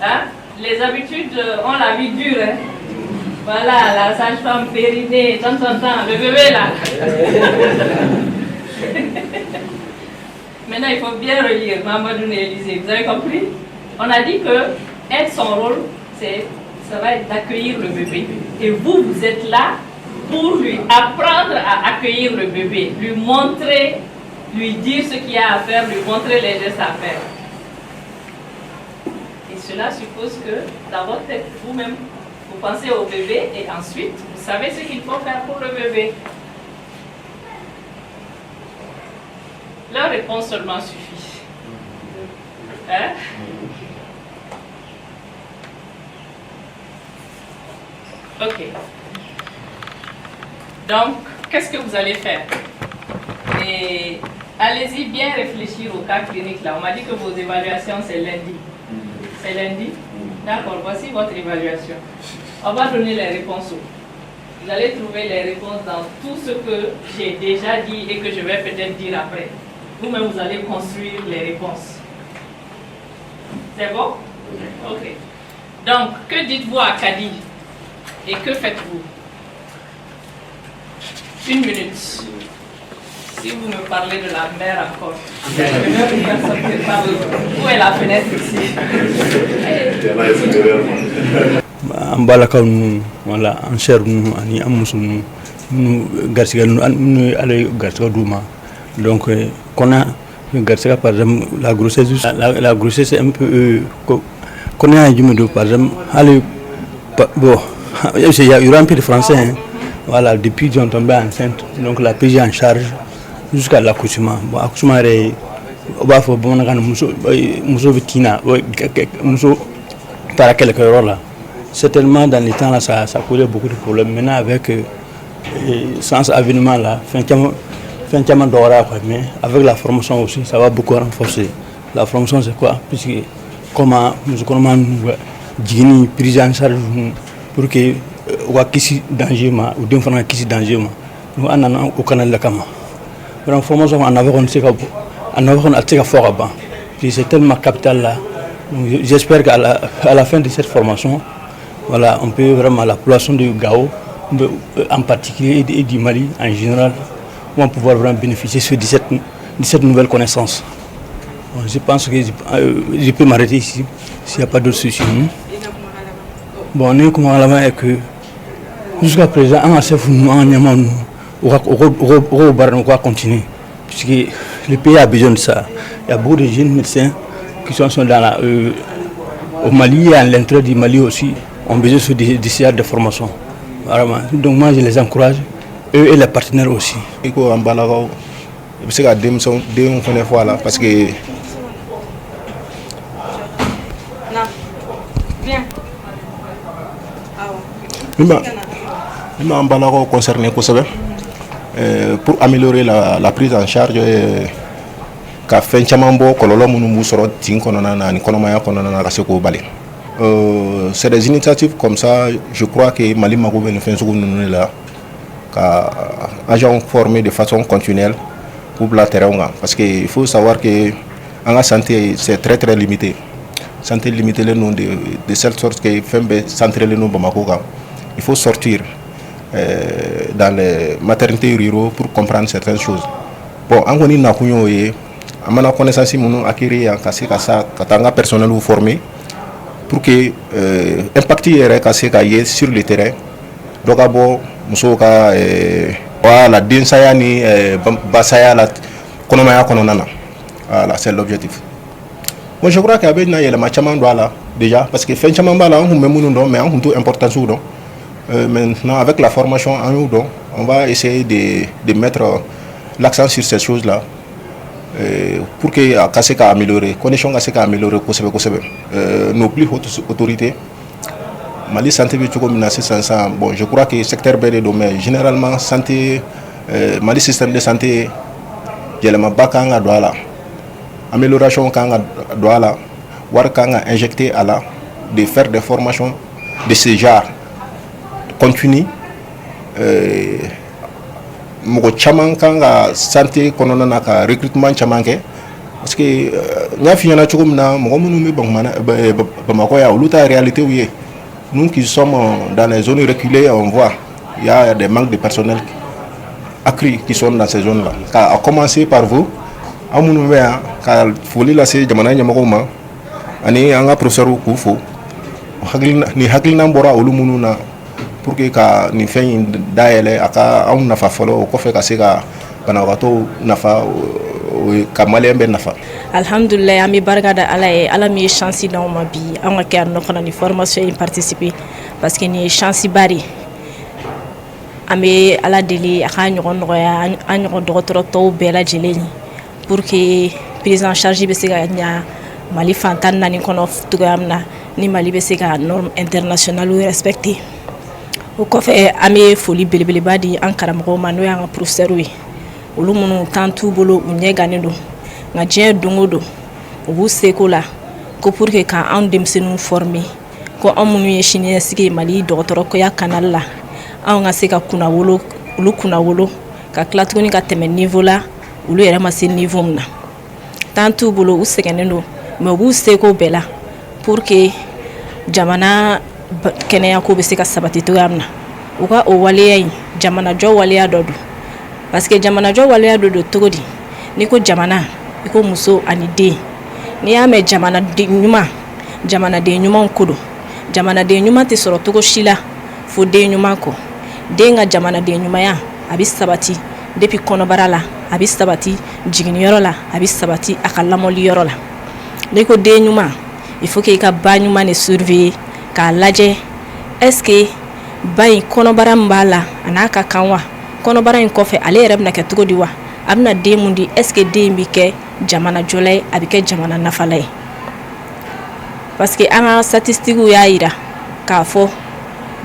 hein, les habitudes ont la vie dure. Hein? Voilà, la sage-femme périnée, tant, tant, tant, le bébé là. Maintenant, il faut bien relire Mamadou et Élisée. Vous avez compris? On a dit que elle, son rôle, ça va être d'accueillir le bébé. Et vous, vous êtes là pour lui apprendre à accueillir le bébé, lui montrer, lui dire ce qu'il y a à faire, lui montrer les gestes à faire. Et cela suppose que dans votre tête, vous-même, vous pensez au bébé et ensuite, vous savez ce qu'il faut faire pour le bébé. Leur réponse seulement suffit. Hein? Ok. Donc, qu'est-ce que vous allez faire? Et allez-y bien réfléchir au cas clinique là. On m'a dit que vos évaluations, c'est lundi. C'est lundi? D'accord, voici votre évaluation. On va donner les réponses. Vous allez trouver les réponses dans tout ce que j'ai déjà dit et que je vais peut-être dire après. Vous-même, vous allez construire les réponses. C'est bon? Ok. Donc, que dites-vous à Kadi? Et que faites-vous? Une minute. Si vous me parlez de la mer encore, je vais vous faire sortir par où est la fenêtre ici? An balakaw ninnu wala an sœur ninnu ani an muso ninnu minnu garisɛgɛ ninnu ye Ala ye garisɛgɛ d'u ma. Donc kɔnɔ garisɛgɛ, par exemple la grossesse, la grossesse un peu kɔnɔya ye jumɛn don, par exemple hali bon, il y aura un peu de français, hein. Voilà, depuis qu'ils ont tombé enceinte, donc la prise en charge jusqu'à l'accouchement. Bon, accouchement yɛrɛ, u b'a fɔ bamanankan na, muso bɛ tin na, muso taara kɛlɛkɛyɔrɔ la. Certainement dans les temps là, ça causait beaucoup de problèmes. Maintenant avec sans avènement là, fɛn caman dɔgɔyara quoi. Mais avec la formation aussi, ça va beaucoup renforcer. La formation, c'est quoi? Puisque comment muso kɔnɔma ninnu jiginni prise en charge pour que u ka kisi danger ma, u den fana ka kisi danger ma. Donc an nana o kana la kama. Vraiment formation a nafa kɔni tɛ se ka a nafa kɔni a tɛ se ka fɔ ka ban. Puis c'est tellement capital là. Donc j'espère qu'à la fin de cette formation, voilà, on peut vraiment, la population de Gao en particulier et du Mali en général, vont pouvoir vraiment bénéficier de cette nouvelle connaissance. Bon, je pense que je peux m'arrêter ici s'il n'y a pas d'autres soucis. Bon, ne kuma laban est que jusqu'à présent, an ka chef ninnu, an ka ɲɛmaa ninnu, u k'o baara ninnu, u k'a continuer, puisque le pays a besoin de ça. Il y a beaucoup de jeunes médecins qui sont dans la, au Mali et à l'intérieur du Mali aussi, ont besoin de ce genre de formation. Vraiment. Donc moi, je les encourage, eux et les partenaires aussi. I ko an balakaw, i bɛ se ka denmisɛnw denw fana fɔ a la parce que min b'an balakaw concerné kosɛbɛ, pour améliorer la prise en charge, ka fɛn caman bɔ kɔlɔlɔ minnu b'u sɔrɔ tin kɔnɔna na ani kɔnɔmaya kɔnɔna na, ka se k'o bali. C'est des initiatives comme ça, je crois que Mali mago bɛ nin fɛn sugu ninnu de la, ka agents former de façon continuelle k'u bila terrain kan, parce que il faut savoir que an ka santé, c'est très très limité. Santé limitée don de telle sorte que fɛn bɛɛ centré don Bamako kan. Il faut sortir dans les maternités ruraux pour comprendre certaines choses. Bon, an kɔni nakun y'o ye, an mana connaissance minnu acquérir yan, ka se ka sa ka taa an ka personnel former pour que impact yɛrɛ ka se ka ye sur le terrain, dɔ ka bɔ musow ka voilà, densaya ni basaya la kɔnɔmaya kɔnɔna na. Voilà, c'est l'objectif. Bon, je crois que a bɛ na yɛlɛma caman don a la déjà, parce que fɛn caman b'a la an tun bɛ minnu dɔn, mais an tun t'o importance dɔn. Maintenant, avec la formation an y'o dɔn, on va essayer de mettre l'accent sur ces choses là pour que a ka se ka améliorer, condition ka se ka améliorer kosɛbɛ kosɛbɛ. Nos plus hautes autorités Mali santé bɛ cogo min na sisan sisan, bon, je crois que secteur bɛɛ de don, mais généralement santé, Mali système de santé, yɛlɛmaba kan ka don a la, amélioration kan ka don a la, wari kan ka injecter a la, de faire des formations de ce genre continu. Mɔgɔ caman kan ka santé kɔnɔna na ka recrutement caman kɛ, parce que n y'a f'i ɲɛna cogo min na, mɔgɔ minnu bɛ Bamakɔ yan, olu ta réalité ye. Nous qui sommes dans les zones reculées, on voit il y a des manques de personnel accrus qui sont dans ces zones là. Ka commencer par vous, aw minnu bɛ yan, ka foli lase jamana ɲɛmɔgɔw ma ani an ka professeurs, k'u fo. Ni hakilina bɔra olu minnu na pour que ka nin fɛn in dayɛlɛ, a ka anw nafa fɔlɔ, o kɔfɛ ka se ka banabagatɔw nafa, ka maliyɛn bɛɛ nafa. Alhamdulilayi, an bɛ barika da Ala ye, Ala min ye chance d'anw ma bi anw ka kɛ yan nɔ ka na ni formation in participer, parce que nin ye chance ba de ye. An bɛ Ala deli a k'a ɲɔgɔn nɔgɔya an ɲɔgɔn dɔgɔtɔrɔ tɔw bɛɛ lajɛlen ye, pour que prise en charge bɛ se ka ɲa Mali fan 14 kɔnɔ cogoya min na, ni Mali bɛ se ka norme internationale respecter. O kɔfɛ, an bɛ foli belebeleba di an karamɔgɔw ma, n'o y'an ka professeurs ye, olu minnu temps t'u bolo, u ɲɛ gannen don, nka diɲɛ don o don u b'u seko la ko pour que k'anw denmisɛnninw former, ko anw minnu ye siniɲɛsigi ye Mali dɔgɔtɔrɔya canal la, anw ka se ka kunnawolo, olu kunnawolo, ka tila tuguni ka tɛmɛ niveau la olu yɛrɛ ma se niveau min na. Temps t'u bolo, u sɛgɛnnen don, mais u b'u seko bɛɛ la pour que jamana kɛnɛyako bɛ se ka sabati cogoya min na. U ka o waleya in, jamanajɔ waleya dɔ don, parce que jamanajɔ waleya dɔ don cogo di? N'i ko jamana, i ko muso ani den. N'i y'a mɛn jamanaden ɲuman, jamanaden ɲumanw ko don. Jamanaden ɲuman tɛ sɔrɔ cogo si la fo den ɲuman kɔ. Den ka jamanaden ɲumanya, a bɛ sabati depuis kɔnɔbara la, a bɛ sabati jiginniyɔrɔ la, a bɛ sabati a ka lamɔliyɔrɔ la. N'i ko den ɲuman, il faut que i ka ba ɲuman de surveiller k'a lajɛ: est ce que ba in, kɔnɔbara min b'a la, a n'a ka kan wa? Kɔnɔbara in kɔfɛ, ale yɛrɛ bɛna kɛ cogo di wa? A bɛna den mun di? Est ce que den bɛ kɛ jamanajɔla ye, a bɛ kɛ jamana nafala ye? Parce que an ka statistiques y'a jira k'a fɔ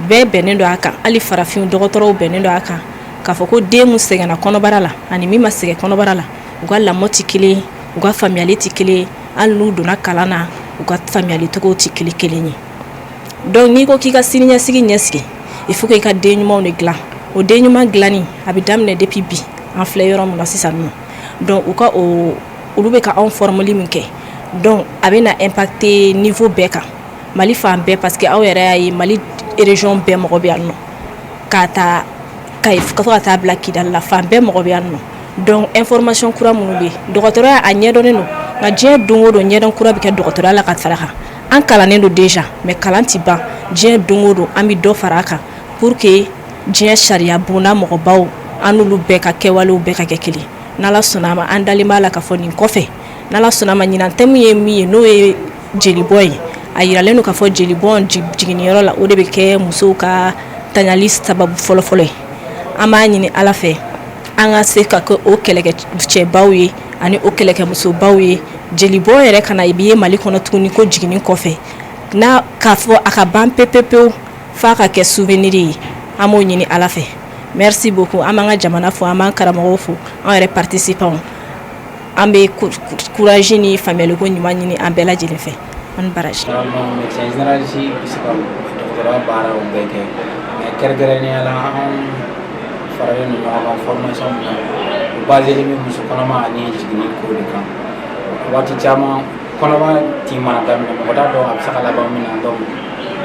bɛɛ bɛnnen don a kan, hali farafin dɔgɔtɔrɔw bɛnnen don a kan k'a fɔ ko den mun sɛgɛnna kɔnɔbara la ani min ma sɛgɛn kɔnɔbara la, u ka lamɔ tɛ kelen ye, u ka faamuyali tɛ kelen ye, hali n'u donna kalan na, u ka faamuyali cogo tɛ kelen ye. Donc n'i ko k'i ka siniɲɛsigi ɲɛsigi, il faut que i ka den ɲumanw de dilan. O den ɲuman dilanni, a bɛ daminɛ depuis bi an filɛ yɔrɔ min na sisan nɔ. Donc u ka o, olu bɛ ka anw formeli min kɛ, donc a bɛ na impacter niveau bɛɛ kan, Mali fan bɛɛ, parce que aw yɛrɛ y'a ye, Mali région bɛɛ mɔgɔ bɛ yan nɔ, k'a ta Kayi fo ka taa bila Kidali la, fan bɛɛ mɔgɔ bɛ yan nɔ. Donc information kura minnu bɛ yen, dɔgɔtɔrɔya a ɲɛdɔnnen don, nka diɲɛ don o don ɲɛdɔn kura bɛ kɛ dɔgɔtɔrɔya la ka fara kan. An kalannen don déjà, mais kalan tɛ ban. Diɲɛ don o don an bɛ dɔ fara a kan pour que diɲɛ sariya bonda mɔgɔbaw, an n'olu bɛɛ ka kɛwalew bɛɛ ka kɛ kelen. N'Ala sɔnna a ma, an dalen b'a la k'a fɔ nin kɔfɛ, n'Ala sɔnna a ma, ɲinan thème ye min ye, n'o ye jelibɔn ye, a yiralen don k'a fɔ jelibɔn jiginniyɔrɔ la, o de bɛ kɛ musow ka tanyali sababu fɔlɔfɔlɔ ye. An b'a ɲini Ala fɛ, an ka se ka kɛ o kɛlɛkɛcɛbaw ye ani o kɛlɛkɛmusobaw ye, jelibɔn yɛrɛ kana i ye Mali kɔnɔ tuguni ko jiginni kɔfɛ n'a k'a fɔ a ka ban pewu pewu, f'a ka kɛ souvenir ye. An b'o ɲini Ala fɛ. Merci beaucoup. An b'an ka jamana fo, an b'an karamɔgɔw fo, an yɛrɛ participants, an bɛ courage ni faamuyaliko ɲuman ɲini an bɛɛ lajɛlen fɛ. An ni baraji. Médecin généraliste bɛ se ka dɔgɔtɔrɔya baaraw bɛɛ kɛ, mais kɛrɛnkɛrɛnnenya la, anw faralen don ɲɔgɔn kan formation min na, o basé bɛ muso kɔnɔma ani jiginni ko de kan. Waati caman, kɔnɔma tin mana daminɛ, mɔgɔ t'a dɔn a bɛ se ka laban min na. Donc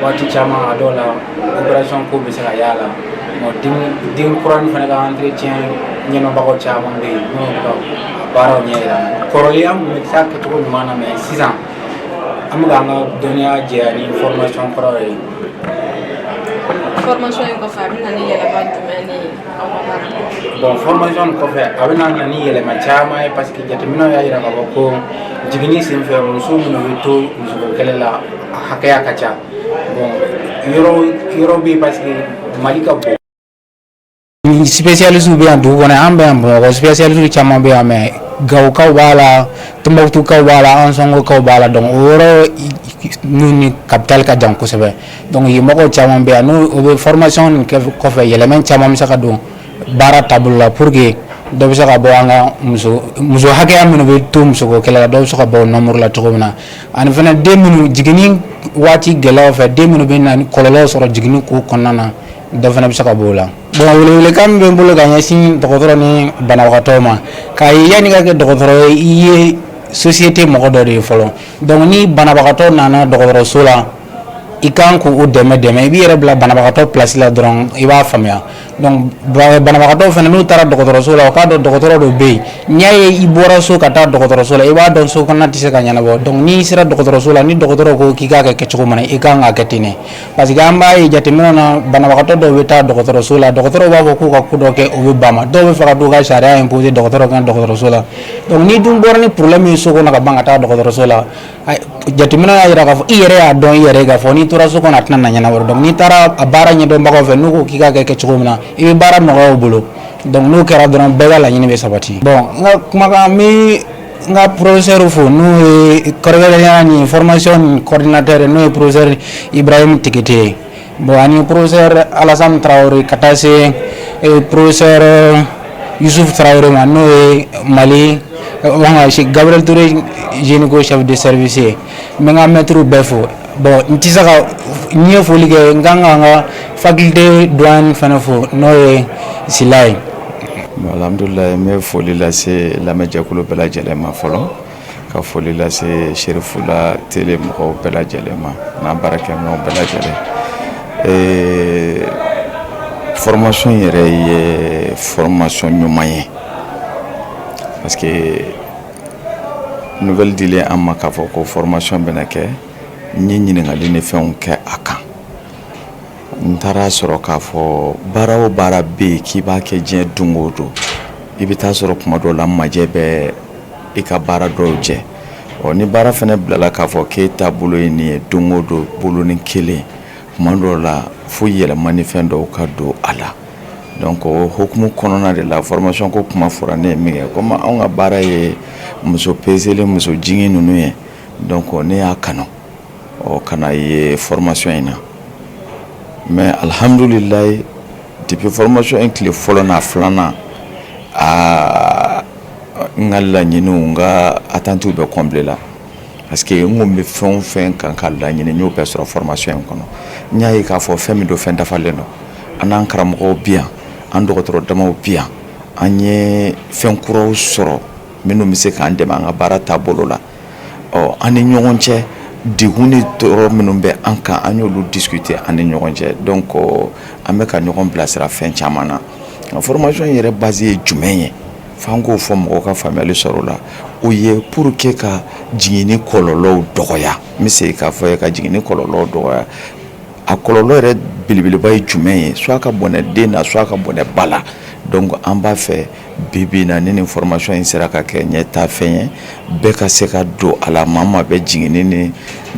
waati caman, a dɔw la, opération ko bɛ se ka y'a la. Bon, den den kuranin fana ka entretien ɲɛnabagaw caman bɛ yen minnu bɛ ka a baaraw ɲɛ yira an na. Kɔrɔlen, an tun bɛ se a kɛcogo ɲuman na, mais sisan an bɛ k'an ka dɔnniya jɛya ni formation kɔrɔ ye. Formation in kɔfɛ, a bɛ na ni yɛlɛma jumɛn ni aw ka baara? Bon, formation nin kɔfɛ, a bɛ na ni yɛlɛma caman ye, parce que jateminɛw y'a jira k'a fɔ ko jiginni senfɛ, muso minnu bɛ to musoko kɛlɛ la, a hakɛya ka ca. Bon, yɔrɔ yɔrɔ bɛ yen, parce que Mali ka bon. Spécialiste bɛ yan dugu kɔnɔ, an bɛ yan Bamakɔ, spécialiste caman bɛ yan, mais Gawokaw b'a la, Tɔnbukutukaw b'a la, Ansɔngokaw b'a la. Donc o yɔrɔ ninnu ni capitale ka jan kosɛbɛ. Donc yen mɔgɔw caman bɛ yan. N'o o bɛ formation nin kɛ kɔfɛ, yɛlɛmɛ caman bɛ se ka don baara taabolo la pour que dɔ bɛ se ka bɔ an ka muso hakɛya minnu bɛ to musoko kɛlɛ la, dɔ bɛ se ka bɔ o nombre la cogo min na. Ani fana, den minnu jiginni waati gɛlɛyaw fɛ, den minnu bɛ na ni kɔlɔlɔw sɔrɔ jiginni ko kɔnɔna na, dɔ fana bɛ se ka bɔ o la. Bon, welewelekan min bɛ n bolo ka ɲɛsin dɔgɔtɔrɔ ni banabagatɔw ma, k'a ye yanni ka kɛ dɔgɔtɔrɔ ye, i ye société mɔgɔ dɔ de ye fɔlɔ. Donc ni banabagatɔ nana dɔgɔtɔrɔso la, i kan k'u dɛmɛ dɛmɛ. I b'i yɛrɛ bila banabagatɔ place la dɔrɔn, i b'a faamuya. Donc banabagatɔ fana, n'u taara dɔgɔtɔrɔso la, o k'a dɔn dɔgɔtɔrɔ dɔ bɛ yen. N'i y'a ye i bɔra so ka taa dɔgɔtɔrɔso la, i b'a dɔn so kɔnɔna tɛ se ka ɲɛnabɔ. Donc n'i sera dɔgɔtɔrɔso la, ni dɔgɔtɔrɔ ko k'i k'a kɛ kɛcogo min na, i kan k'a kɛ ten de, parce que an b'a ye jateminɛ na, banabagatɔ dɔw bɛ taa dɔgɔtɔrɔso la, dɔgɔtɔrɔw b'a fɔ k'u ka ko dɔ kɛ, o bɛ ban ma. Dɔw bɛ fɛ ka t'u ka sariya imposer dɔgɔtɔrɔ kan dɔgɔtɔrɔso la. Donc n'i dun bɔra ni problème ye so kɔnɔ ka ban ka taa dɔgɔtɔrɔso la, jateminɛ y'a jira k'a fɔ i yɛrɛ y'a dɔn i yɛrɛ k'a fɔ n'i tora so kɔnɔ, a tɛna na ɲɛnabɔ. Donc n'i taara a baara ɲɛdɔnbagaw fɛ, n'u ko k'i k'a kɛ kɛcogo min na, i bɛ baara nɔgɔya u bolo. Donc n'o kɛra dɔrɔn, bɛɛ ka laɲini bɛ sabati. Bon, n ka kumakan, n bɛ n ka professeur fo, n'o ye kɛrɛnkɛrɛnnenya nin formation nin coordinateur ye, n'o ye professeur Ibrahim Tekete ye. Bon, ani professeur Alassane Traoré, ka taa se professeur Youssouf Traoré ma, n'o ye Mali Gabriel Touré gynéco chef de service ye. N bɛ n ka maître bɛɛ fo. Bon, n tɛ se ka n ye foli kɛ, n kan ka n ka faculté doyen fana fo, n'o ye Sila ye. Bon, alhamdulilayi, n bɛ foli lase lamɛnjɛkulu bɛɛ lajɛlen ma fɔlɔ, ka foli lase Serifula télé mɔgɔw bɛɛ lajɛlen ma n'a baarakɛminɛnw bɛɛ lajɛlen. Formation yɛrɛ ye formation ɲuman ye, parce que nouvelle dilen an ma k'a fɔ ko formation bɛna kɛ, n ye ɲininkali ni fɛnw kɛ a kan. N taara sɔrɔ k'a fɔ baara o baara bɛ yen k'i b'a kɛ diɲɛ don o don, i bɛ taa sɔrɔ kuma dɔw la majɛ bɛ i ka baara dɔw jɛ. Ɔ, ni baara fana bilala k'a fɔ k'e taabolo ye nin ye don o don, bolonin kelen, kuma dɔw la fo yɛlɛma ni fɛn dɔw ka don a la. Donc o hukumu kɔnɔna de la, formation ko kuma fɔra ne ye min kɛ, komi anw ka baara ye muso peseli, muso jigin ninnu ye, donc ne y'a kanu ɔ ka na ye formation in na. Mais alhamdulilayi, depuis formation in tile fɔlɔ n'a filanan, aa, n ka laɲiniw, n ka attentes bɛɛ comblé la, parce que n kun bɛ fɛn o fɛn kan ka laɲini, n y'o bɛɛ sɔrɔ formation in kɔnɔ. N y'a ye k'a fɔ fɛn min don, fɛn dafalen don. An n'an karamɔgɔw bi yan, an dɔgɔtɔrɔ damaw bi yan, an ye fɛn kuraw sɔrɔ minnu bɛ se k'an dɛmɛ an ka baara taabolo la. Ɔ, an ni ɲɔgɔn cɛ, degun ni tɔɔrɔ minnu bɛ an kan, an y'olu discuter an ni ɲɔgɔn cɛ. Donc an bɛ ka ɲɔgɔn bilasira fɛn caman na. Nka formation yɛrɛ base ye jumɛn ye, f'an k'o fɔ mɔgɔw ka faamuyali sɔrɔ o la. O ye pour que ka jiginni kɔlɔlɔw dɔgɔya. N bɛ segin k'a fɔ ye, ka jiginni kɔlɔlɔw dɔgɔya. A kɔlɔlɔ yɛrɛ belebeleba ye jumɛn ye? Soit ka bɔnɛ den na, soit ka bɔnɛ ba la. Donc an b'a fɛ bi bi in na, ni nin formation in sera ka kɛ ɲɛtaa fɛn ye, bɛɛ ka se ka don a la. Maa maa bɛ jiginni ni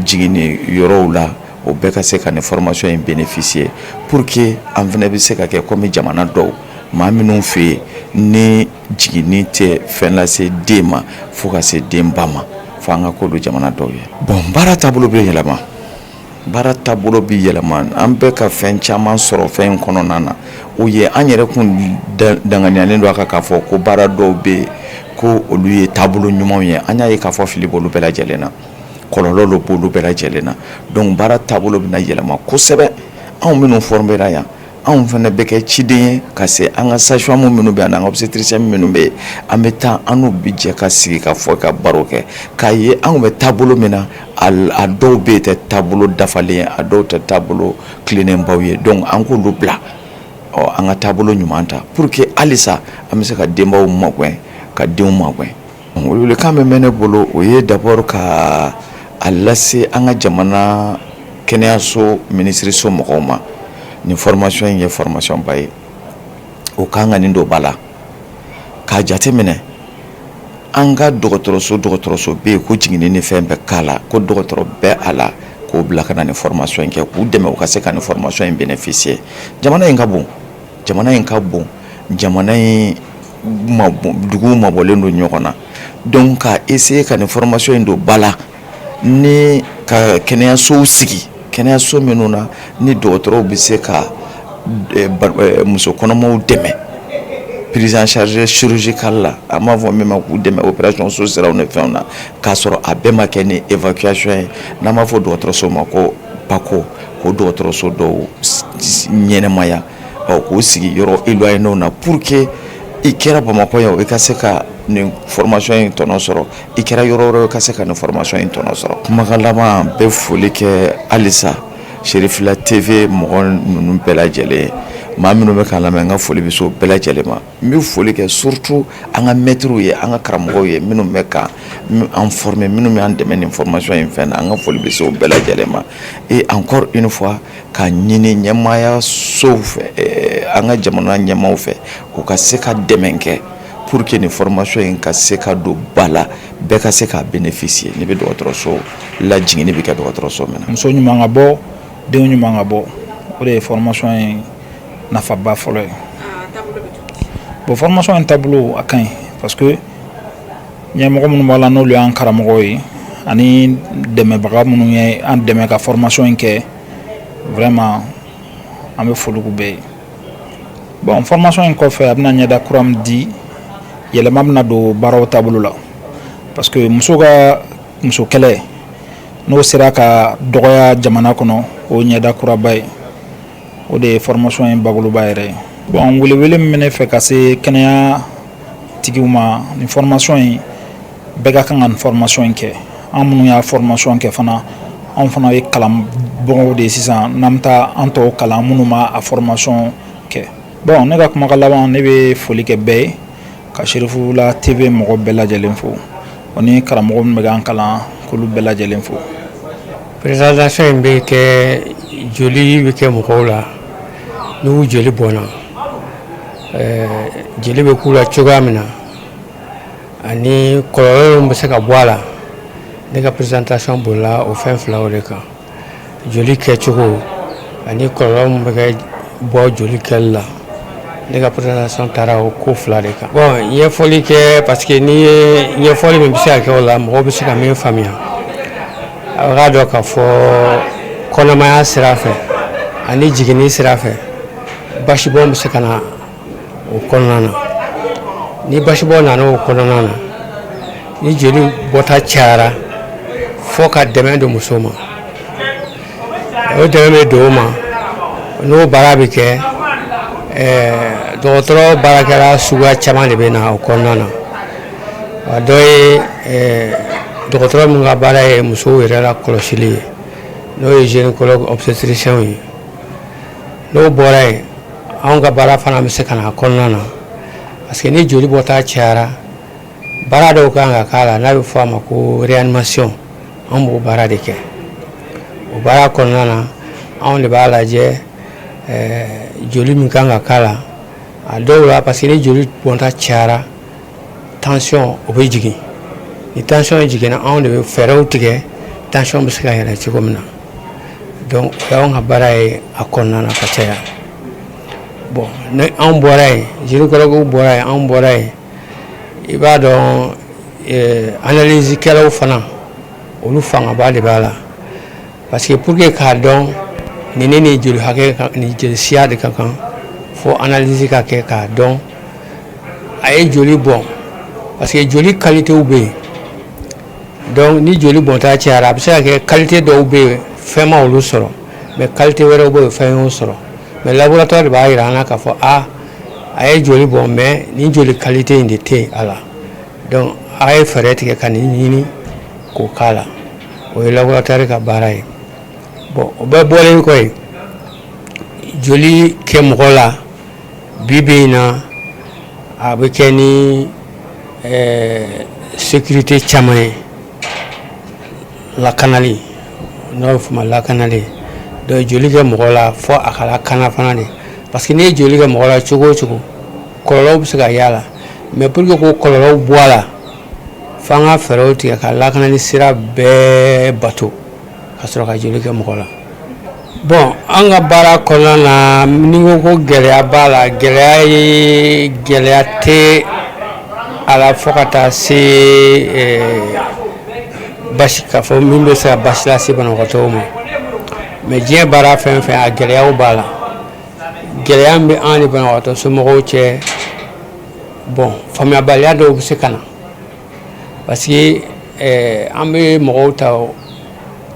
jiginni yɔrɔw la, o bɛɛ ka se ka nin formation in bénéficier, pour que an fana bɛ se ka kɛ komi jamana dɔw, maa minnu fɛ yen ni jiginni tɛ fɛn lase den ma fo ka se den ba ma, fo an ka ko don jamana dɔw ye. Bon, baara taabolo bɛ yɛlɛma, baara taabolo bɛ yɛlɛma. An bɛ ka fɛn caman sɔrɔ fɛn in kɔnɔna na. O ye an yɛrɛ kun danganiyalen don a kan k'a fɔ ko baara dɔw bɛ yen ko olu ye taabolo ɲumanw ye, an y'a ye k'a fɔ fili b'olu bɛɛ lajɛlen na, kɔlɔlɔ dɔ b'olu bɛɛ lajɛlen na. Donc baara taabolo bɛna yɛlɛma kosɛbɛ. Anw minnu formera yan, anw fana bɛ kɛ ciden ye ka se an ka sage-femme minnu bɛ yan, an ka obstétricien minnu bɛ yen. An bɛ taa, an n'u bɛ jɛ ka sigi ka fɔ, ka baro kɛ, k'a ye anw bɛ taabolo min na, a dɔw bɛ yen tɛ taabolo dafalen ye, a dɔw tɛ taabolo tilennenbaw ye. Donc an k'olu bila, ɔ, an ka taabolo ɲuman ta, pour que halisa an bɛ se ka denbaw magɛn, ka denw magɛn. Welewelekan min bɛ ne bolo, o ye d'abord ka a lase an ka jamana kɛnɛyaso minisiriso mɔgɔw ma. Nin formation in ye formation ba ye, o kan ka nin don ba la k'a jate minɛ. An ka dɔgɔtɔrɔso bɛ yen ko jiginni ni fɛn bɛɛ k'a la, ko dɔgɔtɔrɔ bɛɛ a la, k'o bila ka na nin formation in kɛ, k'u dɛmɛ u ka se ka nin formation in bénéficier. Jamana in ka bon, jamana in ka bon, jamana in Duguw mabɔlen don ɲɔgɔn na. Donc ka essayer ka nin formation in don ba la ni ka kɛnɛyasow sigi, kɛnɛyaso minnu na ni dɔgɔtɔrɔw bɛ se ka muso kɔnɔmaw dɛmɛ prise en charge chirurgicale la, an b'a fɔ min ma k'u dɛmɛ opération so siraw ni fɛnw na, k'a sɔrɔ a bɛɛ ma kɛ ni évacuation ye, n'an b'a fɔ dɔgɔtɔrɔso ma ko PACO, k'o dɔgɔtɔrɔso dɔw ɲɛnɛmaya, ɔ k'o sigi yɔrɔ éloignéw na, pour que i kɛra Bamakɔ yan, i ka se ka nin formation in tɔnɔ sɔrɔ, i kɛra yɔrɔ wɛrɛ, i ka se ka nin formation in tɔnɔ sɔrɔ. Kumakan laban, bɛ foli kɛ halisa Cherifila TV mɔgɔ ninnu bɛɛ lajɛlen, maa minnu bɛ k'a lamɛn, n ka foli bɛ se o bɛɛ lajɛlen ma. N bɛ foli kɛ surtout an ka maîtres ye, an ka karamɔgɔw ye minnu bɛ ka an former, minnu bɛ an dɛmɛ nin formation in fɛn na, an ka foli bɛ se o bɛɛ lajɛlen ma. Et encore une fois, ka ɲini ɲɛmaaya sow fɛ, an ka jamana ɲɛmaaw fɛ, u ka se ka dɛmɛ kɛ pour que nin formation in ka se ka don ba la, bɛɛ ka se k'a bénéficier n'i bɛ dɔgɔtɔrɔso la, jiginni bɛ kɛ dɔgɔtɔrɔso min na. Muso ɲuman ka bɔ, denw ɲuman ka bɔ, o de ye formation in nafaba fɔlɔ ye. Bon, formation in taabolo a ka ɲi, parce que ɲɛmɔgɔ minnu b'a la, n'olu y'an karamɔgɔw ye, ani dɛmɛbaga minnu ye an dɛmɛ ka formation in kɛ, vraiment an bɛ foli k'u bɛɛ ye. Bon, formation in kɔfɛ, a bɛna ɲɛda kura min di, yɛlɛma bɛna don baaraw taabolo la, parce que muso ka muso kɛlɛ, n'o sera ka dɔgɔya jamana kɔnɔ, o ye ɲɛda kuraba ye. O de ye formation in bakuruba yɛrɛ ye. Bon, welewele min bɛ ne fɛ ka se kɛnɛya tigiw ma, nin formation in, bɛɛ ka kan ka nin formation in kɛ. An minnu y'a formation kɛ fana, anw fana ye kalanbagaw de ye sisan, n'an bɛ taa an tɔw kalan minnu ma a formation kɛ. Bon, ne ka kumakan laban, ne bɛ foli kɛ bɛɛ ye, ka Cherifila TV mɔgɔ bɛɛ lajɛlen fo, o ni karamɔgɔ minnu bɛ k'an kalan, k'olu bɛɛ lajɛlen fo. Présentation in bɛ kɛ, joli bɛ kɛ mɔgɔw la, n'u joli bɔnna, jeli bɛ k'u la cogoya min na, ani kɔlɔlɔ min bɛ se ka bɔ a la. Ne ka présentation bolila o fɛn filaw de kan: joli kɛcogo ani kɔlɔlɔ min bɛ kɛ bɔ joli kɛli la. Ne ka présentation taara o ko fila de kan. Bon, ɲɛfɔli kɛ, parce que n'i ye ɲɛfɔli min bɛ se ka kɛ o la, mɔgɔw bɛ se ka min faamuya, a k'a dɔn k'a fɔ kɔnɔmaya sira fɛ ani jiginni sira fɛ, basibɔn bɛ se ka na o kɔnɔna na. Ni basibɔn nana o kɔnɔna na, ni joli bɔta cayara, fo ka dɛmɛ don muso ma. O dɛmɛ bɛ don o ma, n'o baara bɛ kɛ, dɔgɔtɔrɔ baarakɛla suguya caman de bɛ na o kɔnɔna na. A dɔ ye dɔgɔtɔrɔ min ka baara ye musow yɛrɛ la kɔlɔsili ye, n'o ye gynécologue obstétricien ye. N'o bɔra yen, anw ka baara fana bɛ se ka na a kɔnɔna na, parce que ni joli bɔta cayara, baara dɔw kan ka k'a la, n'a bɛ fɔ a ma ko réanimation, an b'o baara de kɛ. O baara kɔnɔna na, anw de b'a lajɛ joli min kan ka k'a la. A dɔw la, parce que ni joli bɔnta cayara, tension o bɛ jigin. Ni tension jiginna, anw de bɛ fɛɛrɛw tigɛ tension bɛ se ka yɛlɛ cogo min na. Donc o y'anw ka baara ye a kɔnɔna na ka caya. Bon, ni anw bɔra yen, gynécologue bɔra yen, anw bɔra yen, i b'a dɔn analyse kɛlaw fana, olu fangaba de b'a la, parce que pour que k'a dɔn nin ni joli hakɛ, nin joli siya de ka kan, fo analyse ka kɛ k'a dɔn a ye joli bɔn, parce que joli qualitéw bɛ yen. Donc ni joli bɔnta cayara, a bɛ se ka kɛ qualité dɔw bɛ yen, fɛn ma olu sɔrɔ, mais qualité wɛrɛw bɛ yen, fɛn y'o sɔrɔ. Mais laboratoire de b'a jira an na k'a fɔ a a ye joli bɔn, mais nin joli qualité in de tɛ yen a la, donc a ye fɛɛrɛ tigɛ ka nin ɲini k'o k'a la. O ye laboratoire ka baara ye. Bon, o bɛɛ bɔlen kɔ yen, joli kɛ mɔgɔ la bi bi in na, a bɛ kɛ ni sécurité caman ye, lakanali, n'o bɛ f'o ma lakanali. Donc joli kɛ mɔgɔ la, fo a ka lakana fana de, parce que n'i ye joli kɛ mɔgɔ la cogo o cogo, kɔlɔlɔw bɛ se ka y'a la. Mais pour que k'o kɔlɔlɔw bɔ a la, f'an ka fɛɛrɛw tigɛ ka lakanali sira bɛɛ bato ka sɔrɔ ka joli kɛ mɔgɔ la. Bon, an ka baara kɔnɔna na, ni ko gɛlɛya b'a la, gɛlɛya ye, gɛlɛya tɛ. a la fo ka taa se basi k'a fɔ min bɛ se ka basi lase banabagatɔw ma. Mais diɲɛ baara fɛn fɛn, a gɛlɛyaw b'a la. Gɛlɛya min bɛ an ni banabagatɔ somɔgɔw cɛ, bon, faamuyabaliya dɔw bɛ se ka na, parce que an bɛ mɔgɔw ta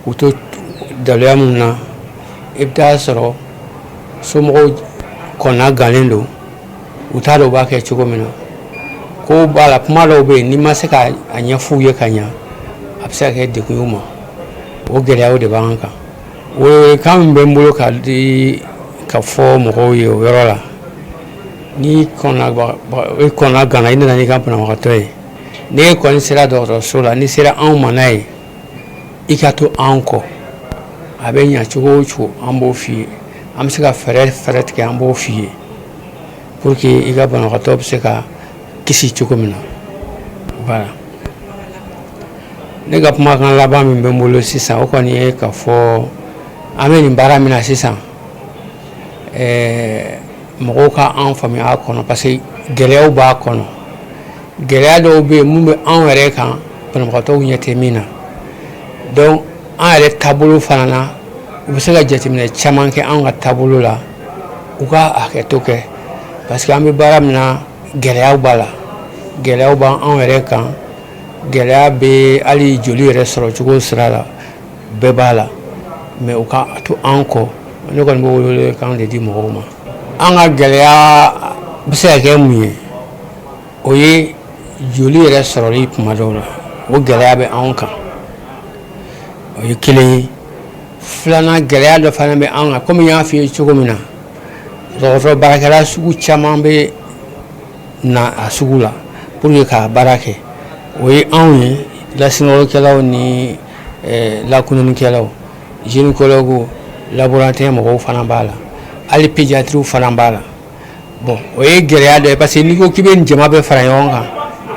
k'u to daluya min na, i bɛ taa sɔrɔ somɔgɔw kɔnɔna gannen don, u t'a dɔn u b'a kɛ cogo min na. Ko b'a la, kuma dɔw bɛ yen, n'i ma se ka a ɲɛf'u ye ka ɲa, a bɛ se ka kɛ degun y'u ma. O gɛlɛyaw de b'an kan. Welewelekan min bɛ n bolo ka di ka fɔ mɔgɔw ye o yɔrɔ la, n'i kɔnɔna i kɔnɔna ganna, i nana n'i ka banabagatɔ ye, n'e kɔni sera dɔgɔtɔrɔso la, n'i sera anw ma n'a ye, i ka to an kɔ. A bɛ ɲa cogo o cogo, an b'o f'i ye. An bɛ se ka fɛɛrɛ fɛɛrɛ tigɛ, an b'o f'i ye pour que i ka banabagatɔ bɛ se ka kisi cogo min na. Voilà, ne ka kumakan laban min bɛ n bolo sisan, o kɔni ye ka fɔ an bɛ nin baara min na sisan, mɔgɔw ka an faamuya a kɔnɔ, parce que gɛlɛyaw b'a kɔnɔ. Gɛlɛya dɔw bɛ yen mun bɛ anw yɛrɛ kan, banabagatɔw ɲɛ tɛ min na. Donc an yɛrɛ taabolo fana na, u bɛ se ka jateminɛ caman kɛ anw ka taabolo la. U ka hakɛto kɛ, parce que an bɛ baara min na, gɛlɛyaw b'a la. Gɛlɛyaw b'an yɛrɛ kan, gɛlɛya bɛ hali joli yɛrɛ sɔrɔ cogo sira la, bɛɛ b'a la. Mais u ka to an kɔ. Ne kɔni bɛ wele kan de di mɔgɔw ma. An ka gɛlɛya bɛ se ka kɛ mun ye? O ye joli yɛrɛ sɔrɔli kuma dɔw la, o gɛlɛya bɛ anw kan, o ye kelen ye. Filanan, gɛlɛya dɔ fana bɛ anw kan, komi n y'a f'i ye cogo min na, dɔgɔtɔrɔ baarakɛla sugu caman bɛ na a sugu la pour que k'a baara kɛ. O ye anw ye, lasunɔgɔkɛlaw ni lakununnikɛlaw, gynécologue, laborantin mɔgɔw fana b'a la, hali pédiatrie fana b'a la. Bon, o ye gɛlɛya dɔ ye, parce que n'i ko k'i bɛ nin jama bɛɛ fara ɲɔgɔn kan,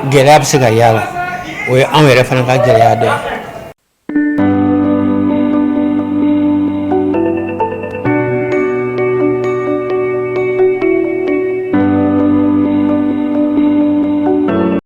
gɛlɛya bɛ se ka y'a la. O ye anw yɛrɛ fana ka gɛlɛya dɔ ye.